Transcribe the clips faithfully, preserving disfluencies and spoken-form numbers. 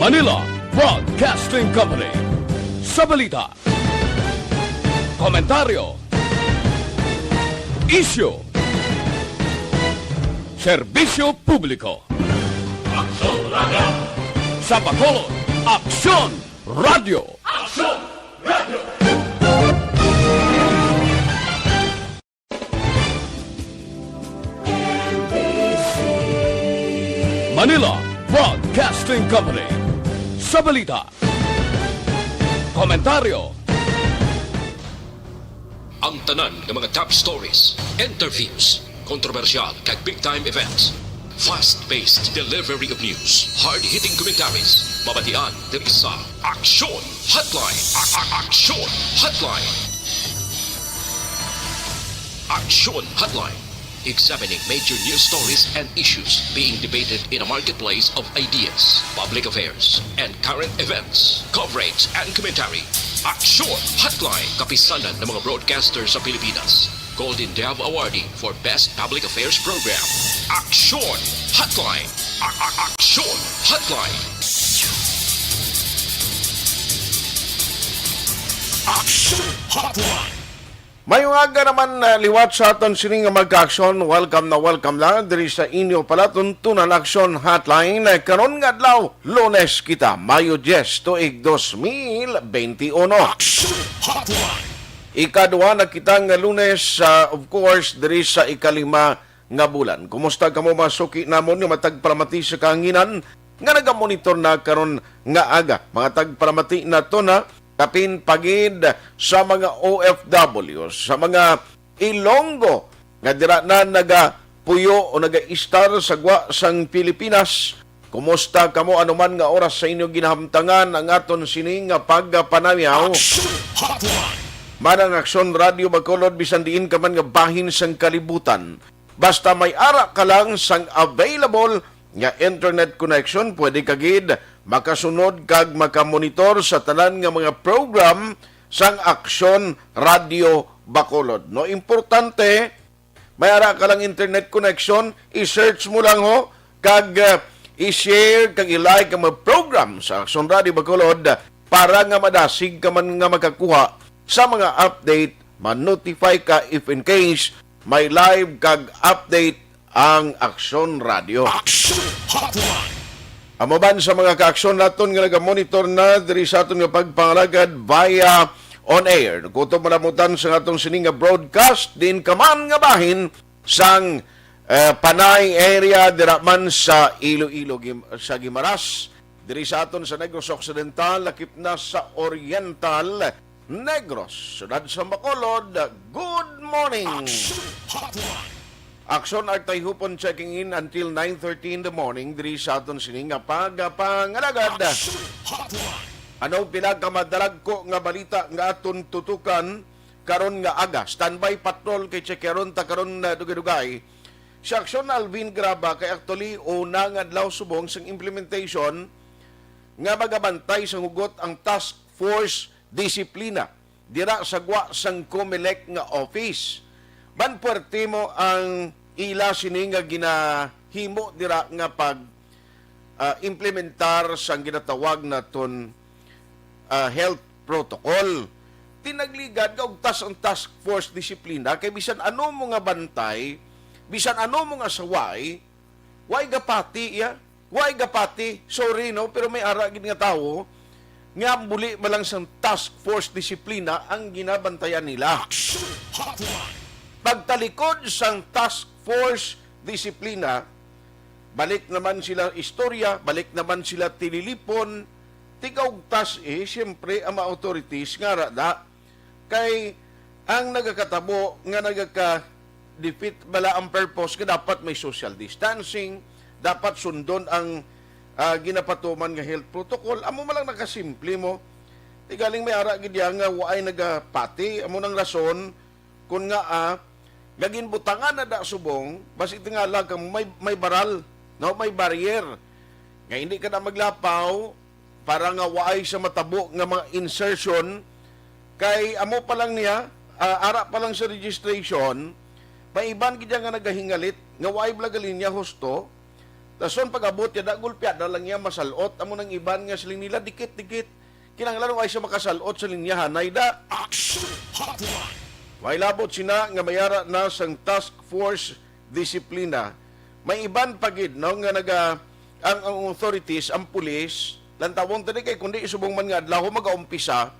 Manila Broadcasting Company. Sa balita, komentaryo, isyu, serbisyo publiko. Aksyon Radio. Sa Bacolod, Aksyon Radio. Aksyon Radio. Manila Broadcasting Company. Sa balita, komentaryo, ang tanan nga mga top stories, interviews, kontrobersyal kag big time events, fast-paced delivery of news, hard-hitting commentaries, mabatian diri sa Aksyon Hotline. A- a- Aksyon Hotline. Aksyon Hotline. Examining major news stories and issues being debated in a marketplace of ideas, public affairs, and current events, coverage and commentary. Aksyon Hotline, kapisanan ng mga broadcaster sa Pilipinas. Golden Dove Awardee for Best Public Affairs Program. Aksyon Hotline. A- a- Aksyon Hotline. Aksyon Hotline. Mayong aga naman, uh, liwat sa aton sini nga magka-aksyon. Welcome na welcome na diri sa inyo palatuntunan Aksyon Hotline. Karon nga adlaw, Lunes kita, Mayo diyes, tuig dos mil benti uno. Aksyon Hotline. Ikadua na kita nga Lunes, uh, of course, diri sa ikalima nga bulan. Kumusta kamo, mga suki namon nga matag palamati sa kahanginan nga nagamonitor na karon nga aga? Mga tagpalamati nato na kapin pa gid sa mga O F W, sa mga Ilonggo nga dira na nagapuyo o nagaistar sa gwa sang Pilipinas. Kumusta kamo anuman nga oras sa inyo ginahamtangan ang aton sini nga pagpanayhaw? Action Hotline. Manang Aksyon Radio Bacolod, bisan diin ka man nga bahin sang kalibutan, basta may ara ka lang sang available nga internet connection, pwede ka gid makasunod kag makamonitor sa tanan nga mga program sang Aksyon Radio Bacolod. No, importante, may ara ka lang internet connection, i-search mo lang ho, kag, uh, i-share, kag i-like ang mga program sa Aksyon Radio Bacolod para nga madasig ka man nga makakuha sa mga update, ma-notify ka if in case may live kag update ang Aksyon Radio. Action Hotline. Amo man sa mga kaaksyon naton nga nagamonitor na diri sa aton nga pagpangalagad via on air. Kutob man namutan sa atong sini nga broadcast, diin ka man nga bahin sang, eh, Panay area, dira man sa Iloilo, Gim-, sa Guimaras, diri sa aton sa Negros Occidental, lakip na sa Oriental Negros, siyudad sa Bacolod. Good morning. Action Hotline. Aksyon Artay Hupon checking in until nine thirty in the morning diri sa aton sini nga pagapangalagad. Action Hotline. Ano pila ka madalagko nga balita nga aton tutukan karon nga aga? Standby patrol kay checkeron ta karon na dugay-dugay. Si Aksyon Alvin Graba kay actually una nga adlaw subong sang implementation nga magabantay sang hugot ang Task Force Disiplina dira sa gwa sang Comelec nga office. Manpuwerte mo ang ila sini nga ginahimo dira nga pag, ah, implementar sang ginatawag naton, ah, health protocol. Tinagligad nga ugtas ang Task Force Disiplina kay bisan ano mo nga bantay, bisan ano mo nga saway, way gapati iya. Way gapati, sorry, no, pero may ara gid nga tawo nga buli man lang sang Task Force Disiplina ang ginabantayan nila. Action Hotline. Pagtalikod sang Task Force Disiplina, balik naman sila istorya, balik naman sila tililipon, tigaugtas, eh, siyempre, ang mga authorities nga ara da. Kay ang nagakatabo nga nagaka-defeat bala ang purpose nga dapat may social distancing, dapat sundon ang, ah, ginapatuman nga health protocol. Amo man lang nakasimple mo. Ti galing may ara gid ya nga waay nagapati. Amo nang rason kun nga, ah, nga ginbutangan na da subong, basi tingala ka may, may baral, no, may barrier. Nga hindi ka na maglapaw, para nga waay sa matabo nga mga insertion, kay amo pa lang niya, ah, ara pa lang sa registration, may iban gid nga nagahingalit nga waay bala gali niya husto, Dason pag-abot niya, da, gulpiada lang niya, masalot. Amo nang iban nga siling nila, dikit-dikit. Kinahanglan wa siya makasalot sa linyahanay, da. Action Hotline. May labot sina nga mayara na sang Task Force Disiplina. May iban pa gid, no, nga naga, ang, ang authorities, ang pulis, lantawon tani kay kundi subong man nga adlaw magaumpisa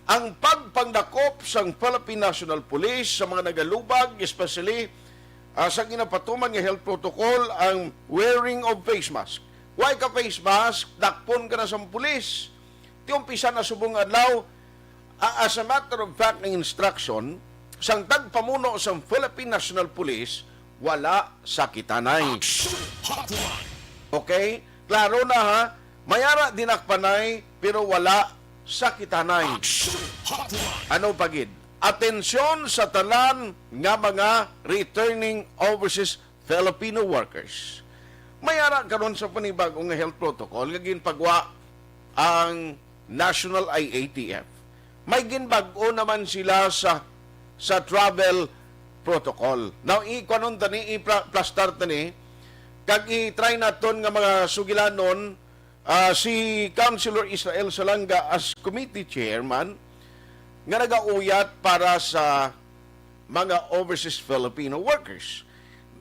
ang pagpangdakop sang Philippine National Police sa mga nagalubag, especially, ah, sa ginapatuman nga health protocol, ang wearing of face mask. Why ka face mask? Dakpon ka na sa pulis. Ti umpisa na subong nga adlaw, a-, as a matter of fact, ang instruction sang tagpamuno sang Philippine National Police, wala sakitanay. Action Hotline. Okay? Klaro na, ha? May ara dinakpanay, pero wala sakitanay. Action Hotline. Ano pa gid? Atensyon sa tanan nga mga returning overseas Filipino workers. May ara karon sa panibag-o nga health protocol nga ginpagwa ang National I A T F. May ginbag-o naman sila sa, sa travel protocol. Now, i-, kuwanon tani, i-pla-, plastar tani, kag i-try naton nga mga sugilanon, ah, si Councilor Israel Salanga as committee chairman nga nagauyat para sa mga overseas Filipino workers.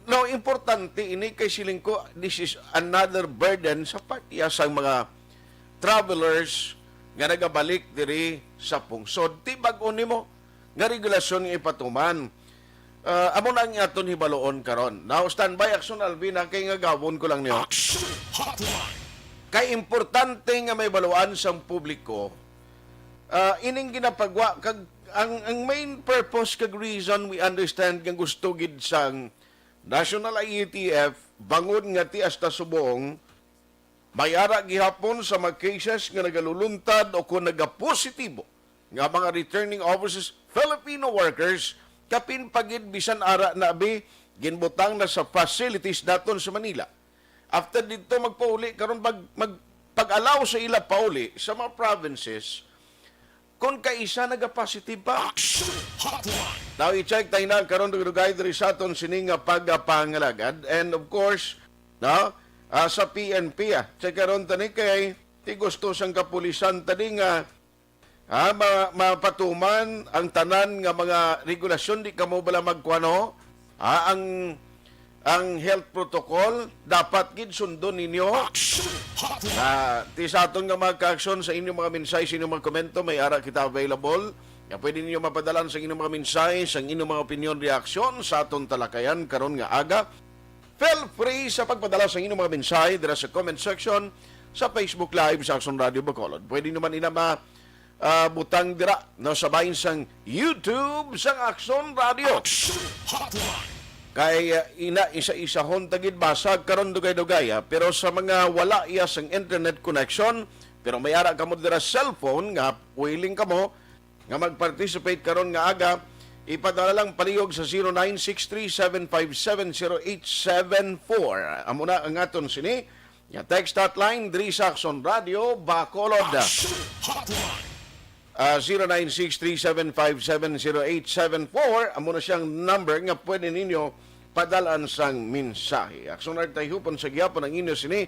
Now, importante ini kay siling ko, this is another burden sa part iya sang mga travelers nga nagabalik diri sa pungsod. Ti bag-o nimo nga regulasyon nga ipatuman. Ah, amo na ang aton hibaluon karon. Now, standby, Action Alvin, ha, kay nga gawon ko lang niyo. Action Hotline. Kay importante nga may baluan sang publiko, ah, ining ginapagwa kag ang, ang main purpose kag reason, we understand nga gusto gid sang National I A T F, bangod nga ti hasta subong, may ara gihapon sa mga cases nga nagaluluntad o kon nagapositibo nga mga returning overseas Filipino workers, kapin pa gid bisan ara na abi ginbutang na sa facilities naton sa Manila. After didto magpauli karon, mag, mag, pag-allow sa ila pauli sa mga provinces, kung kaisa nagapositive pa. Action Hotline. Now, i-check tayo na karon dugay-dugay diri sa aton sini nga pagpangalagad. And of course, no, ah, sa P N P, ah, check karon tani kay ti gusto sang kapulisan tani nga, ah, ma-, mapatuman ang tanan nga mga regulasyon, di kamo bala magkuano, ah, ang, ang health protocol dapat gid sundon ninyo. Action Hotline. Ah, ti sa aton nga mga kaaksyon, sa inyong mga mensahe, sa inyong mga komento, may ara kita available nga pwede ninyo mapadalan sa inyong mga mensahe, sa inyong mga opinion, reaksyon sa aton talakayan karon nga aga. Feel free sa pagpadala sa inyong mga mensahe dira sa comment section sa Facebook Live sa Action Radio Bacolod. Pwede nyo man ina ma-, ah, butang dira, no, sa bahin sang YouTube sang Action Radio. Action Hotline. Kay, ah, ina, isa-isahon ta gid basa karon dugay-dugay, ah. Pero sa mga wala iya sang internet connection, pero may ara kamo dira cellphone nga willing kamo nga mag-participate karon nga aga, ipadala lang palihog sa zero nine six three seven five seven zero eight seven four. Amo na ang aton sini nga text hotline diri sa Action Radio Bacolod. Action Hotline. Ah, zero nine six three seven five seven zero eight seven four, amo na siyang number nga pwede ninyo padalan sang mensahe. Action Art Tayhupon sa gihapon ang inyo sini,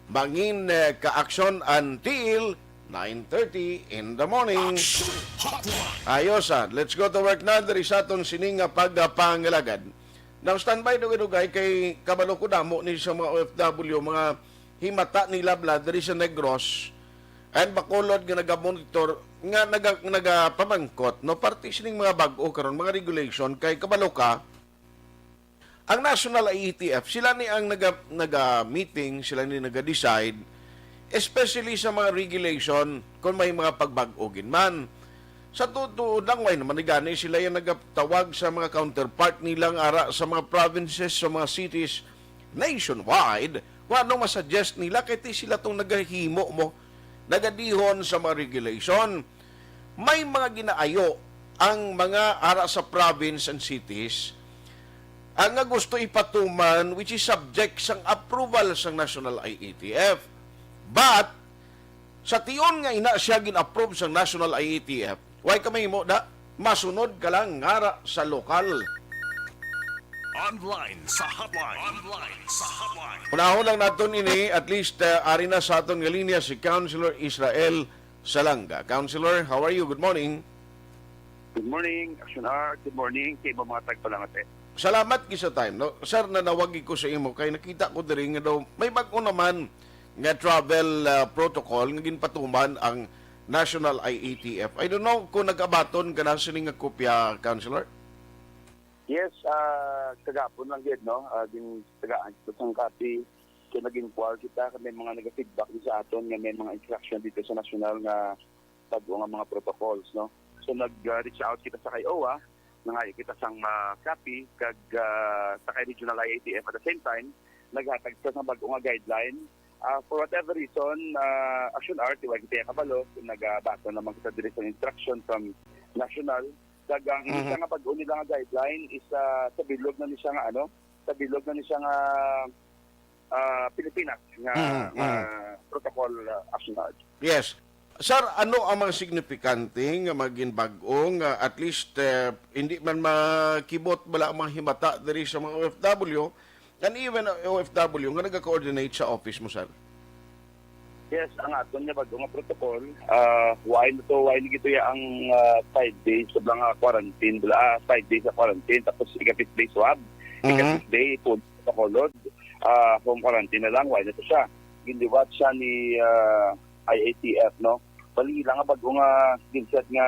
mangin, eh, ka-action until nine thirty in the morning. Action Hotline. Ayos, ah. Let's go to work na diri sa aton sini nga pagpangalagad. Now, standby, dugay-dugay, kay kabalo ko damo ni sa mga O F W, mga himata nila bala diri sa Negros and Bacolod nga nagamonitor, nga naga-, nagapamangkot, no, parte sining mga bag-o karon, mga regulation, kay kabalo ka, ang National I A T F, sila ni ang naga-, naga-meeting, sila ni naga-decide, especially sa mga regulation, kung may mga pagbag-o gid man. Sa tutuod lang, way naman ni gani sila yung nagatawag sa mga counterpart nilang ara sa mga provinces, sa mga cities nationwide, kung anong masuggest nila, kay ti sila tong nagahimo mo, nagadihon sa mga regulation. May mga ginaayo ang mga ara sa province and cities, ang nga gusto ipatuman, which is subject sang approval sang National I A T F. But, sa tion nga ina siya gin-approve sang National I A T F, way ka mahimo da, masunod ka lang ngara sa lokal. Online sa hotline. Online sa hotline. Unahon lang naton ini, at least, uh, ari na sa aton nga linya si Councilor Israel Salanga. Councilor, how are you? Good morning. Good morning, Action Art. Good morning kay mga tagpalangate. Salamat gid sa time, no? Sir, nanawag ko sa imo kay nakita ko diri nga daw may bag-o naman nga travel, uh, protocol nga ginpatuman ang National I A T F. I don't know kung nagabaton ka na sini nga kopya, Councilor? Yes, ah, kagapon lang gid, no? Ah, gintagaan kita sang copy. So, nag-inquire kita kay may mga naga-feedback din sa aton nga may mga instruction dito sa nasyonal nga bag-o nga mga protocols, no? So, nag, ah, reach out kita sa kay O W A, nangayo kita sang, ah, copy, kag, ah, sa kay Regional I A T F at the same time, naghatag sila sang bag-o nga guideline. Ah, for whatever reason, ah, Action Art, di ba kita kabalo, kung nagabaton naman kita diri sa instruction from national, kag ang Mhm. isa nga bag-o nila nga guideline is, ah, sa bilog na ni siya nga, ano, sa bilog na ni siya nga, ah, Pilipinas nga, Mhm, nga mhm. protocol, ah, Action Art. Yes. Sir, ano ang mga signifikante nga mga ginbag-o nga at least, eh, hindi man makibot bala ang mga himata diri sa mga O F W and even O F W nga naga-coordinate sa office mo, sir? Yes, ang aton nga bag-o nga protocol, ah, why na to, why na gito ya ang, ah, five days sa mga quarantine, bala, ah, five days sa quarantine, tapos ika-fifth day swab, Mhm. ika-sixth day, full protocol load, ah, home quarantine na lang, why na to siya? Ginliwat siya ni, ah, I A T F, no? Bali, ila nga bag-o nga ginset nga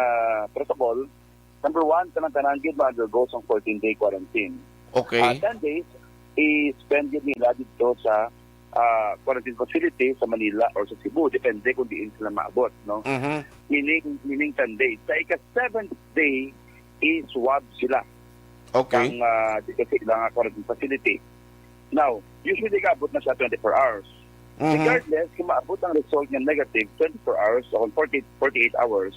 protocol, number one, tanan-tanan gid ma-undergo sang fourteen-day quarantine. Okay. Ah, ten days, i-spend gid nila dito sa, ah, quarantine facility sa Manila or sa Cebu, depende kung diin sila maabot, no? Mhm. Meaning, meaning ten days. Sa ika-seventh day, i-swab sila Okay. sang, ah, dito sa ilang, ah, quarantine facility. Now, usually, kaabot na siya twenty-four hours. Mhm. Regardless, kung maabot ang result nga negative twenty-four hours o kung forty, forty-eight hours,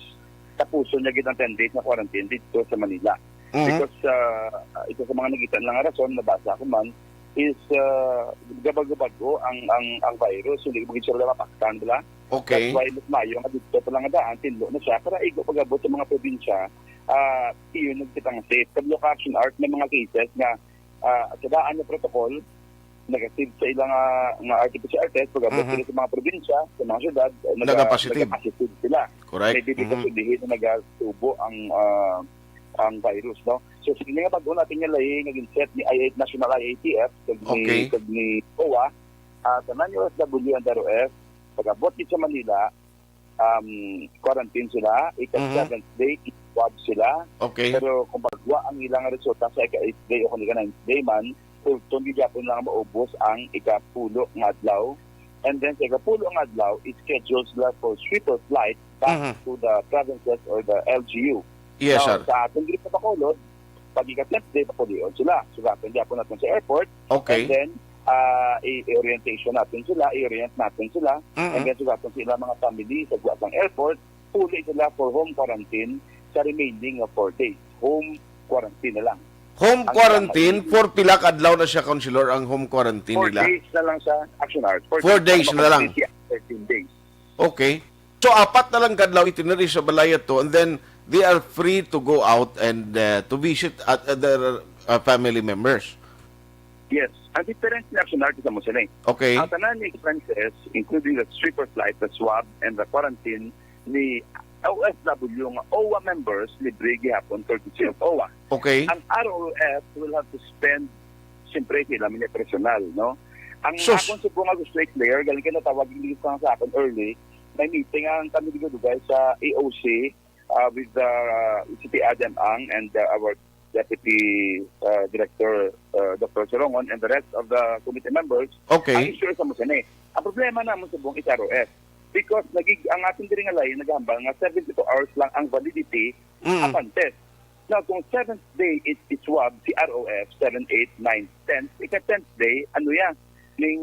tapuson niya gid ang ten days na quarantine dito sa Manila. Mhm. Because, ah, isa sa mga nakita lang nga rason, nabasa ko man, is, ah, gabag-gabag ang, ang, ang virus, hindi mo gid siya mapaktan, bala? Okay. That's why mas maayo nga dito pa lang nga daan, tinlo na siya, para igo pag-abot sa mga probinsya, ah, iyon nagkita nga safe. Kabalo ka, Action Art, may mga cases nga, ah, sa daan nga protocol, negative sa ilang, ah, nga R T P C R test, pag-abot Mhm. sila sa mga probinsya, sa mga syudad, eh, naga-, Naga-positive. naga-positive sila. Correct. May bibig Mhm. sabihin na nagatubo ang, ah, ang virus, no? So, sige nga, bag-o natin nga lahi nga ginset ni I A, National I A T F, kag ni, Okay. kag ni O W A, ah, tanan ni O F W and R O F, pag-abot gid sa Manila, um, quarantine sila, ika-seventh Mhm. day, i-swab sila. Okay. Pero kung pagwa ang ilang resulta sa ika-eighth day o kung ika-ninth day man, ulton gid gyapon lang maubos ang ikapulo nga adlaw. And then sa ikapulo nga adlaw, i-schedule sila for sweeper flight back Mhm. to the provinces or the L G U. Yes, Now, sir. sa aton group sa Bacolod, pag ika-tenth day, papulion sila. Sugaton gyapon natin sa airport. Okay. And then, ah, i-, i-orientation natin sila, i-orient natin sila. Mhm. And then, sugaton sa ilang mga family sa gwa sang airport, puli sila for home quarantine sa remaining nga four days. Home quarantine na lang. Home Ang quarantine ilang for pila ka adlaw na siya, Councilor, ang home quarantine Four nila? days na lang sa Action Hours. Four Four days days na lang. Siya, thirteen days. Okay. So, apat na lang ka adlaw itiniri sa balay ato, and then they are free to go out and, uh, to visit at other, uh, family members. Yes. Ang difference ni Action Artist sa mo sila, eh. Okay. Ang tanan ni expenses, including the sweeper flight, the swab, and the quarantine, ni O F W nga O W A members, libre gihapon courtesy of O W A. Okay. Ang R O F will have to spend, siyempre, sila man niya personal, no? Ang Sus. Akong subong nga gusto i-clear, galing kay natawag yung sa, sa akon early, may meeting ang kami dugay-dugay sa E O C, uh, with the, uh, C P Adam Ang and, uh, our Deputy, uh, Director, uh, Doctor Sorongon, and the rest of the committee members. Okay. Ang issue sa mo sini. Ang problema namon subong is R O F. Because nagig-, ang ating diri nga lain naghambal nga seventy-two hours lang ang validity Mm. upon test. Now, kung seventh day it, it swab si R O F, seven, eight, nine, ten, ika-tenth day, ano yan? Ning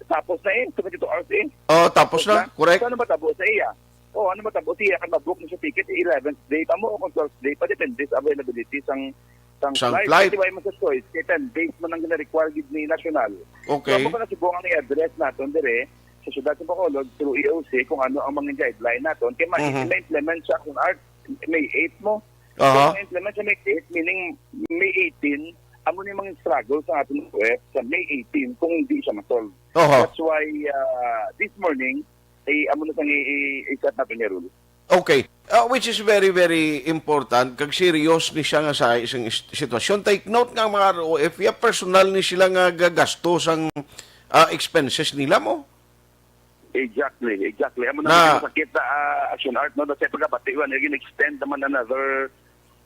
tapos na eh, seventy-two hours eh. Oh, tapos Tapos na, na. Correct. So, ano matabo sa iya? Oh, ano matabo sa iya? Kung mabook na siya ticket, eleventh day pa mo o kung twelfth day pa, depende sa availability sang, sang Sang flight. flight. Kasi wala man sa choice, kay ten days man ang gina-require gid ni national. Okay. So, amo ko na subong ang i-address naton dire sa siyudad sa Bacolod through E O C kung ano ang mga guideline naton. Kay ma-, Mhm. ma-implement siya kung art, May eight mo. Aha. So, ma-implement sa May eight, meaning May eighteen, amo ni mga struggle sa ating O F sa May eighteen kung hindi siya ma-solve. Aha. That's why, ah, this morning, eh, amo na sang i-, i-, i-set natin niya rule. Okay. Ah, which is very, very important kag serious ni siya nga sa isang is-, sitwasyon. Take note nga ang mga R O F, ya, personal ni sila nga gagasto sang, ah, expenses nila mo. Exactly, exactly. Amo na Na medyo masakit sa, ah, Action Art, no? Kasi pagkabati, iwan, naging extend naman another,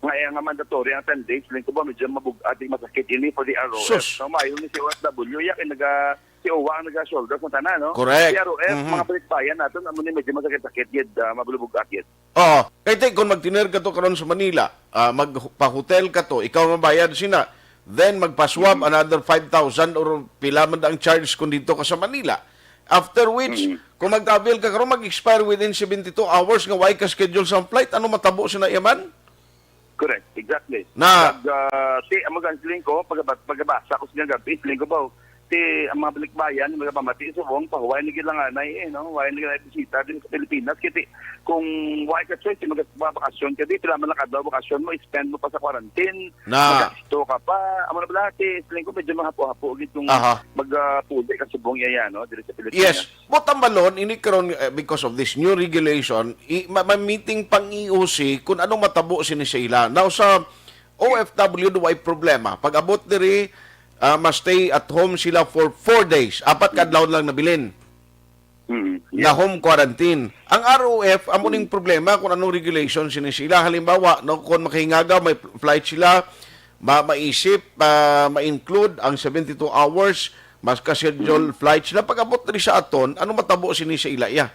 nga, eh, nga mandatory ang ten days. Lingko ba, medyo mabug-, ati masakit ini for the R O F. Sus. No, maayo ni si O F W, ya, kay naga-, si O W A ang naga-shoulder sa tanan, no? Correct. Si R O F, Mhm. mga balikbayan naton, amo ni medyo masakit-sakit gid, ah, mabulubog-at gid. Oo. Kay, te, kung magtiner ka to karon sa Manila, ah, magpa-hotel ka to, ikaw mabayad sina, then magpa-swab Mhm. another five thousand or pila man ang charge kung dito ka sa Manila. After which, Mhm. kung mag-travel ka karon, mag-expire within seventy-two hours nga way ka schedule sa flight, ano matabo sina iya man? Correct, exactly. Na Pag, ah, ti, amo gan siling ko, pag, pagkabasa ko sa gabi, siling ko ba, ti, ang mga balikbayan, mga pamati, subong, pa, why nagid lang anay, eh, no? Why nagid lang bisita din sa Pilipinas? Kasi kung why ka choice, mag-, bakasyon ka, di, pila man lang adlaw bakasyon mo, spend mo pa sa quarantine, Na. magasto ka pa. Amo na bala, ti, siling ko, medyo mahapo-hapo, gid kung Aha. mag, ah, puli ka subong iya, no? Diri sa Pilipinas. Yes. But ang balon, ini karon, eh, because of this new regulation, i-, ma-, ma-meeting pang E O C kung anong matabo sini sa ila. Now, sa O F W, do ay problema. Pag-abot diri, ah, ma-stay at home sila for four days. Apat ka adlaw lang nabilin. Mm, Na yes. home quarantine. Ang R O F, amo ning Mm. problema kung anong regulation sini sa ila. Halimbawa, no, kung makahingagaw, may flight sila, ma-, maisip, ah, ma-include ang seventy-two hours, mas ka-schedule Mm. flight sila. Pag-abot diri sa aton, ano matabo sini sa ila, ya?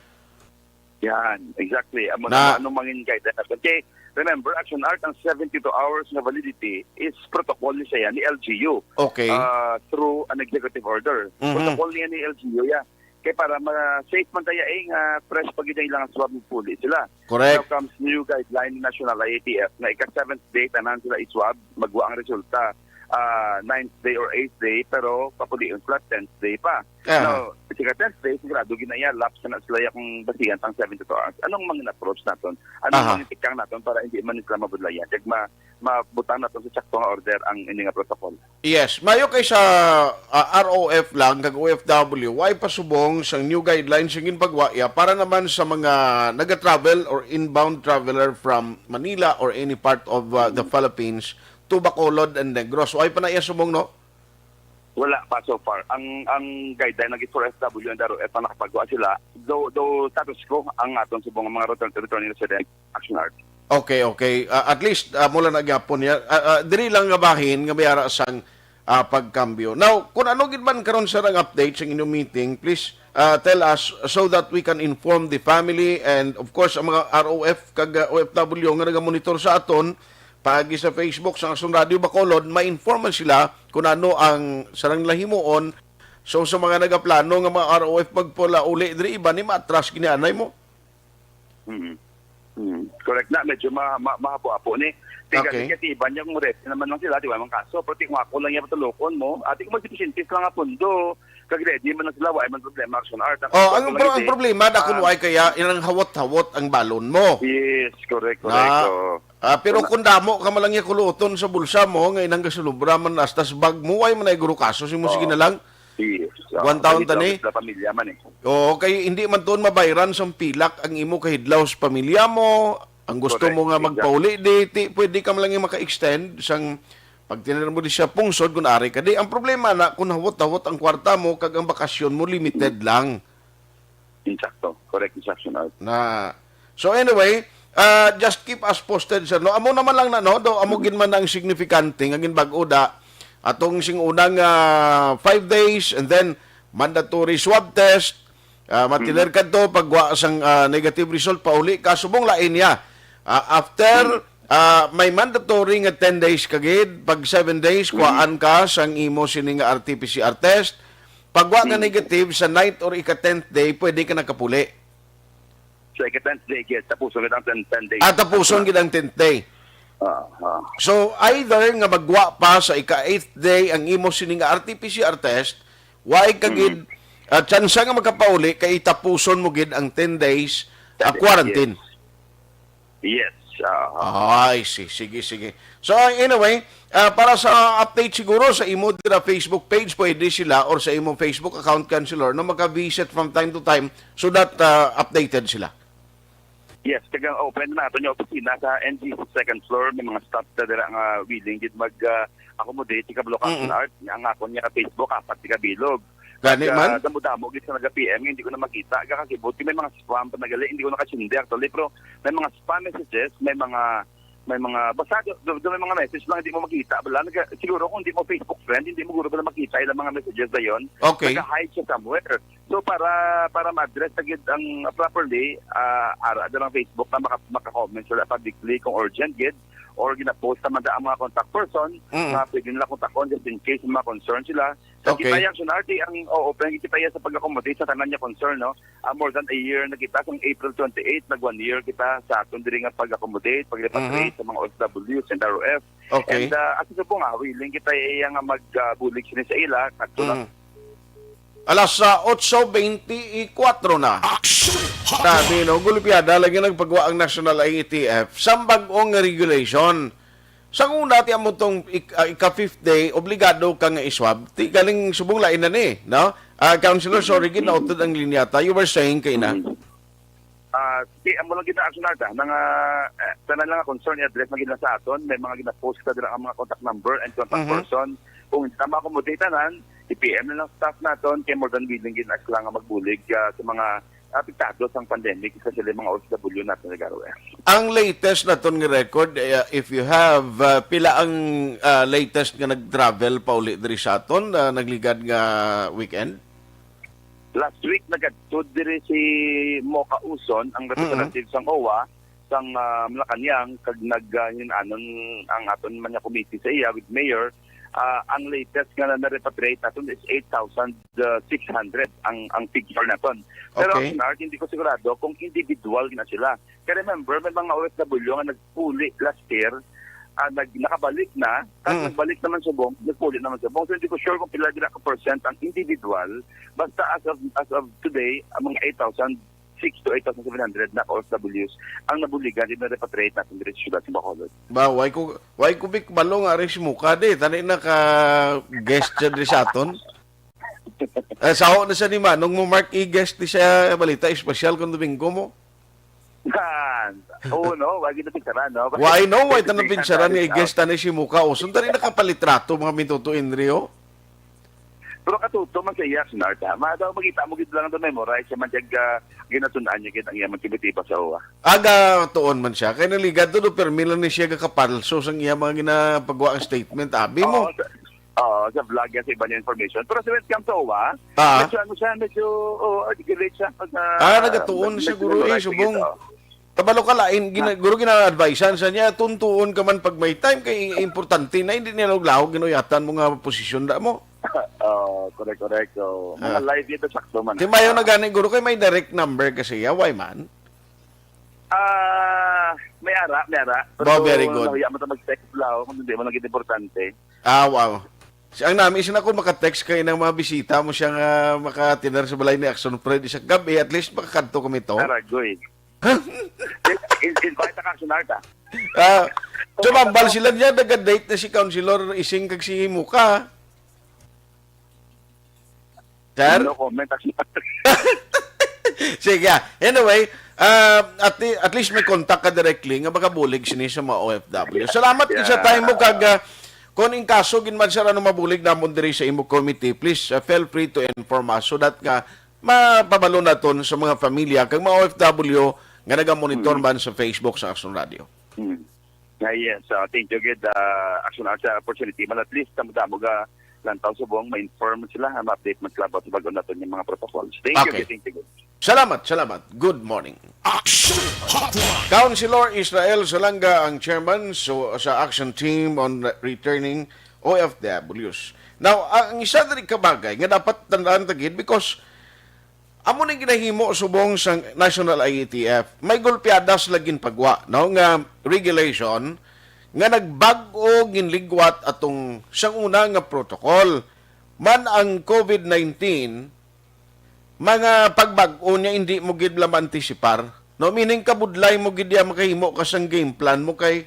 Yan, exactly. Amo Na na, ano mangin guide natin. Kay, remember, Action Art, ang seventy-two hours na validity is protocol ni siya ni L G U. Okay. Ah, through an executive order. Mhm. Protocol niya ni L G U, ya. Kay para ma-, safe man tayo, eh, nga fresh pa gid ang ilang swab, puli sila. Correct. Now comes new guideline ni National I A T F nga ika-seventh day tanan sila i-swab, magwa ang resulta. Ah, ninth day or eighth day, pero papulion sila tenth day pa. Aha. Now, sa ika-tenth day, sigurado gid na iya, lapse na sila ya kung basihan sang seventy-two hours. Anong mangin approach naton? Anong Aha. mangin tikang naton para hindi man sila mabudlayan? Kag ma-, mabutang naton sa sakto nga order ang ini nga protocol. Yes, mayo kay sa, ah, R O F lang kag O F W, way pasubong sang new guidelines nga ginpagwa ya para naman sa mga naga-travel or inbound traveler from Manila or any part of, ah, the Philippines to Bacolod and Negros. Way pa na iya subong, no? Wala pa so far. Ang, ang guideline lagi for O F W and R O F ang nakapagwa sila. Though, though status quo ang aton subong nga mga return, returning resident, Action Art. Okay, okay. Ah, at least, ah, mula na gyapon niya. Ah, ah, diri lang nga bahin nga may ara sang, ah, pagkambyo. Now, kung ano gid man karon, sir, ang update sa inyong meeting, please, ah, tell us so that we can inform the family and, of course, ang mga R O F kag, ah, O F W nga nagamonitor sa aton, paagi sa Facebook, sa Action Radio Bacolod, ma-inform man sila kung ano ang sarang nila himuon. So, sa mga nagaplano nga mga R O F magpalauli diri, iban ni matras gini anay mo. Mm. Mm. Correct na, medyo ma-, ma-, mahapo-apo ni. Tingnan Okay. Kasi iban niya kung ready naman lang sila, di ba, mang kaso. Pero kung ako lang yung patulukon mo, ati kung magsipisintis lang nga pundo, kag ready man lang sila, wala man problema, Action Art. Ang Oh, ako ang lang pro-, ang ito eh. problema, da kung Ah. why kaya, ilang hawot-hawot ang balon mo. Yes, correct, correct. Na, Oo. ah, pero Wala. kung damo ka man lang yung kuluton sa bulsa mo, nga inang gasulubra man, hasta sa bag mo, why man ay guro kaso, si mo, sige Oo. na lang. Yes. Oo. Buwan taon Pamilya, tani? Pamilya man eh. Oo, kay hindi man tuon mabayran sang pilak ang imo kahidlaw sa pamilya mo. Ang gusto Correct. mo nga Exactly. magpauli, di, ti, pwede ka man lang yung maka-extend sang pagtinan mo di siya pungsod kung ari ka. Di, ang problema na kung hawot-hawot ang kwarta mo kag ang bakasyon mo limited lang. Insakto. Correct instruction out. Na. So anyway, ah, just keep us posted, sir. No, amo naman lang na, no, do amo Mm. gid man ang signifikante nga ginbag-o da atong sing unang, ah, five days and then mandatory swab test. Ah, matiner Mm. kadto pagwa sang, ah, negative result, pauli ka, subong lain niya. Ah, after, Mm. ah, may mandatory nga ten days ka gid, pag seven days, Mm. kuhaan ka sang imo sini nga R T P C R test. Pagwa nga Mm. negative sa ninth or ika-tenth day, pwede ka nakapuli. Sa ika-tenth day, yes, tapuson gid ang ten, ten days. Ah, tapuson gid ang tenth day. Ah, ah. So, either nga magwa pa sa ika-eighth day ang imo sini nga R T P C R test, way ka gid, Mhm. ah, tsansa nga makapauli kay tapuson mo gid ang ten days, ah, Ten days, quarantine. Yes. Yes. Ah, I see. Sige, sige. So, anyway, ah, para sa update siguro sa imo dira Facebook page, pwede sila, or sa imo Facebook account, Councilor, no, maka-visit from time to time so that, ah, updated sila. Yes, kag ang open na ato nga opisina sa N G C second floor, may mga staff na dira nga willing gid mag, ah, accommodate sa Kablokan Mm-mm. Art. Ang akon nga Facebook, apat ka bilog. Gani Kag, ah, man? Damo-damo gid sa naga-P M, hindi ko na makita. Kakakibot, may mga spam pa nagali, hindi ko nakasindi actually, pero may mga spam messages, may mga, may mga, basta do, do, do may mga message lang hindi mo makita. Bala, naga, siguro kung hindi mo Facebook friend, hindi mo guro bala makita ilang mga messages na yon. Okay. Naga-hide siya somewhere. So, para, para ma-address na gid ang properly, ah, ara na lang Facebook na maka-, maka-comment sila publicly kung urgent gid or gina-post naman da ang mga contact person Mm. na pwede nila kontakon just in case may mga concern sila. Sa Okay. kita yang Sunarte, ang, oo, pero kita iya sa pag-accommodate sa tanan niya concern, no? Ah, more than a year na kita, sang April twenty-eight, nag one year kita sa aton diri nga pag-accommodate, pag-repatriate Mhm. sa mga O F Ws and R O F. Okay. And, ah, as subong nga, willing kita iya nga mag, ah, bulig sini sa ila, kadto lang. Mhm. Alas, ah, otso bente y kuwatro na. Action Hotline. Sabi, no, gulpiada lagi nagpagwa ang National I A T F sa bag-ong regulation. Sa una, ti amo tong ik-, ah, ika-fifth day, obligado ka nga iswab. Ti galing subong lain na ni, no? Ah, Councilor, sorry, gid nautod ang linya ta. You were saying kay na? Mm. Ah, ti amo lang gid na action na ta. Nang, ah, eh, tanan lang nga concern, i-address na gid lang sa aton. May mga gina-post ka dira ang mga contact number and contact Mhm. person. Kung hindi na ma-accommodate tanan, i-P M na lang staff naton, kay more than willing gid na sila nga magbulig, ah, sa mga apektado sang pandemic, especially mga O F W naton nga garo, eh. Ang latest naton nga record, eh, if you have, ah, pila ang, ah, latest nga nag-travel pauli diri sa aton, ah, nagligad nga weekend? Last week, nagadto diri si Mocha Uson, ang Mm-hmm. representative sang O W A, sang, ah, Malacañang, kag nag, ah, hin-anon ang aton man nga committee sa iya with mayor. Ah, ang latest nga na, na-repatriate naton is eight thousand six hundred ang, ang figure naton. Pero Okay. ang Snart, hindi ko sigurado kung individual na sila. Kaya remember, may mga O F W nga nagpuli last year, ah, nag-, nakabalik na, tapos Mm. nagbalik naman subong, nagpuli naman subong. So, hindi ko sure kung pila dira ka percent ang individual. Basta as of, as of today, ang mga eight thousand six to eight thousand seven hundred na O F Ws ang nabuligan, gina-repatriate natin diri sa siyudad sa Bacolod. Ba, why ko, why ko big balong ari si Muka di? Tani na ka guest siya diri sa aton. Eh, saho na siya ni Manong mo, Mark, i-guest di siya balita espesyal kung Domingo mo. Ah, oo, no? Wag ito picturean, no? Why no? Why Kasi tanang picturean nga i-guest tani si Muka? O, sundari nakapalitrato, mga mintuto, Enrio. Pero katuto man sa iya, Snart, ha? Ma, daw makita mo gid lang daw memorize siya man, tiyag, ah, ginatun-an niya gid ang iyang magkibitiba sa uwa. Aga tuon man siya. Kay naligad to, do, permi lang ni siya gakapalso sang iya mga ginapagwa ang statement. Abi mo. Oo, sa, oo, sa vlog yan, sa iba niya information. Pero sa when it comes sa uwa, Ah. medyo ano siya, medyo, oh, articulate siya. Pag, ah, Ah, nagatuon medyo siguro, eh, memorize, subong. Sige, oo. Kabalo ka lain, gina-, Ah. guro gina-advisean sa niya, tuntuon ka man pag may time, kay importante na, hindi niya lahog-lahog, ginuyatan mo nga posisyon da mo. Oo, correct, correct. So, mga Ah. live ito, sakto man. Di mayo na Ah. gani, guro, kay may direct number kasi, ya, why man? Ah, may ara, may ara. Pero Wow, very good. Nahuya mo ta mag-text lang, kung hindi mo lang gid importante. Ah, wow. Si, ang nami, isin ako maka-text kay nang mga bisita mo siya nga makatinar sa balay ni Action Fred isang gabi, at least makakadto kami to. Aragoy. In-, in-, invite ka, Action Art, ah. Ah, so, mambal sila niya, naga-date na si Councilor Ising kag si Muka. Sir? No comment, Action Art. Sige, ah. Anyway, ah, at, at least may contact ka directly nga makabulig sini sa mga O F W. Salamat Yeah. sa time mo kag, ah, kung in kaso gid man, sir, ano mabulig namon diri sa imo committee, please, ah, feel free to inform us so that nga mapabalo naton sa mga pamilya kag mga O F W nga nagamonitor Hmm. man sa Facebook sa Action Radio. Hmm. Ah, yes, ah, thank you gid, ah, Action Art, sa opportunity man, at least damo-damo ga lantaw subong, ma-inform sila, ah, ma-update man sila about sa bag-o naton nga mga protocols. Thank you Okay. gid, thank you gid. Salamat, salamat. Good morning. Action Hotline. Councilor Israel Salanga ang chairman so, sa action team on returning O F Ws. Now, ang isa diri ka bagay nga dapat tandaan ta gid, because amo ning ginahimo subong sa National I A T F, may gulpiada sila ginpagwa, no, nga regulation nga nagbag-o ginligwat atong sang una nga protocol. Man ang COVID nineteen, mga pagbag-o niya, hindi mo gid bala maantisipar. No, meaning kabudlay mo gid ya makahimo ka sang game plan mo kay